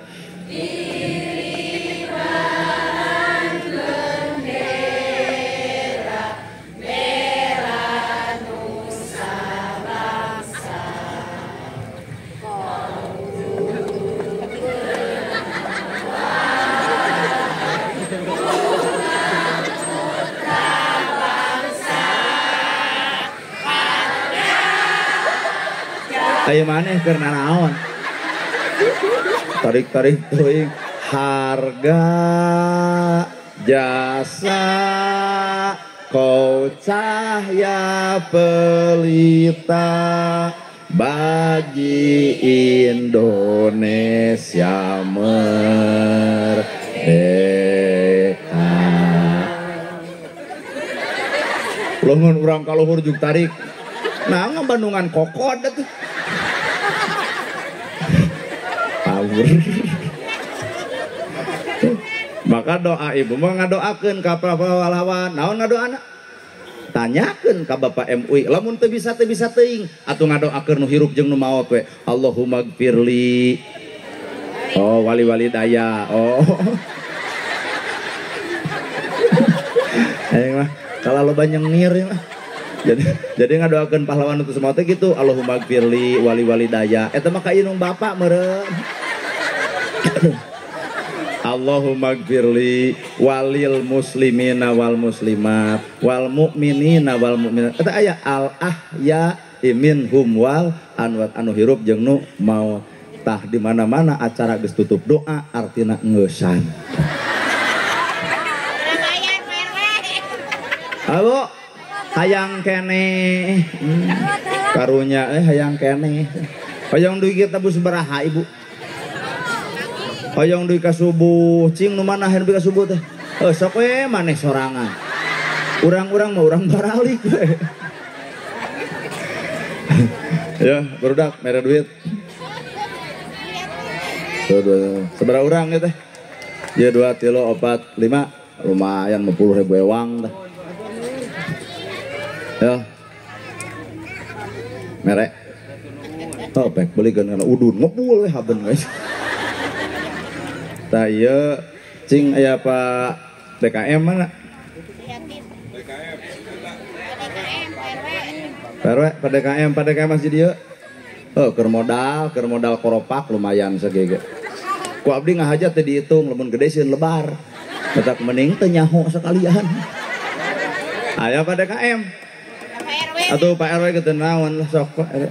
Ayo maneh keur nanaon? Tarik-tarik teuing harga jasa kau cahaya pelita bagi Indonesia merdeka. Leungeun urang ka luhur juk tarik. Nah, ngabandungan kokod atuh. Maka doa ibu mah ngadoakeun ka para pahlawan. Naon ngadoana? Tanyakeun ka Bapak MUI. Lamun teu bisa teuing atuh ngadoakeun nu hirup jeung nu maot we. Allahumma gfirli. Oh, wali-wali daya. Oh. Aing mah kalau loba nyengir mah. Jadi ngadoakeun pahlawan itu semua teh gitu. Allahumma gfirli wali-wali daya. Eta mah ka indung bapak meureun. Allahumma gfirli walil muslimina wal muslimat wal mu'minina wal mu'minat. Eta aya al ahya minhum wal anwat anu hirup jeung nu maot. Tah di mana-mana acara geus tutup doa artina ngeusan. Halo, hayang keneh. Karunya hayang keneh. Hayang duit kita bu sabaraha ibu? Hoyong duit ka subuh, cing nu mana hayang duit ka subuh teh? Sok we maneh sorangan. Urang-urang mah urang baralik we. Ya, barudak mere duit. Tuh, dua, sabaraha urang ieu teh? Ya 2, 3, 4, 5, lumayan 50.000 ewang teh. Ya. Mere. Oh, pek belikeun kana udun ngepul we haben guys. Tah ieu cing aya Pak DKM mana? Pak RW, Pak DKM, Pak DKM masih dieu. Oh, keur modal koropak lumayan sagege. Ku abdi ngahajat teh dihitung lamun gede sieun lebar. Batak mending teu nyaho sekalian. Aya Pak DKM. Atuh Pak RW kitu naon lah sok Pak RW.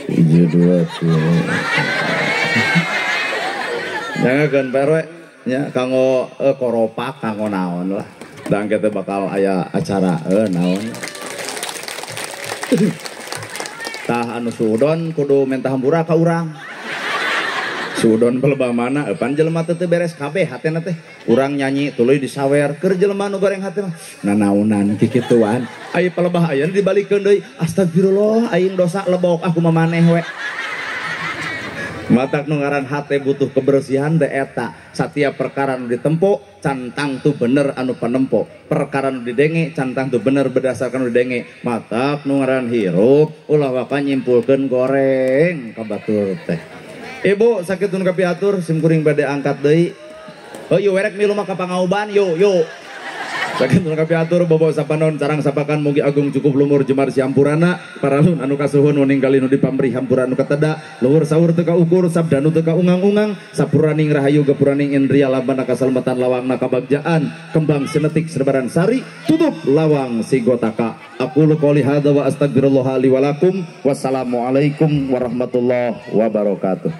1, 2, 3. Jangan Pak RW nya kanggo koropak kanggo naon lah. Dan kita bakal aya acara naon. Tah anu suudon kudu minta hampura ka urang. Suudon pelebah mana pan jelema teh teu beres kabeh hatena teh. Urang nyanyi tuluy disawer keur jelema nu goreng hate mah nanaonan kikituan. Aya pelebah ayeuna dibalikeun deui. Astagfirullah aing dosa lebok aku mah maneh we. Matak nu ngaran hate butuh kebersihan teh eta. Satiap perkara nu ditempo cantang tu bener anu panempo. Perkara nu didenge cantang tu bener berdasarkan nu didenge. Matak nu ngaran hirup ulah waka nyimpulkeun goreng ka batur teh. Ibu sakitu nu kapihatur sim kuring bade angkat deui. Oh ieu werek milu mah ka pangauban yo yo. Sakitu nu kapihatur bobo sapanon carang sapakan mugi agung cukup lumur jemar siampurana paralun anu kasuhun ninggali nu dipamrih hampura nu kateda luhur saur teu kaukur sabda nu teu kaungang-ungang sapuraning rahayu gepuraning indria lambana kasalamatan lawangna kabagjaan kembang senetik sebaran sari tutup lawang sigotaka. Aku qouli hadza wa astagfirullah li wa lakum. Wassalamualaikum warahmatullahi wabarakatuh.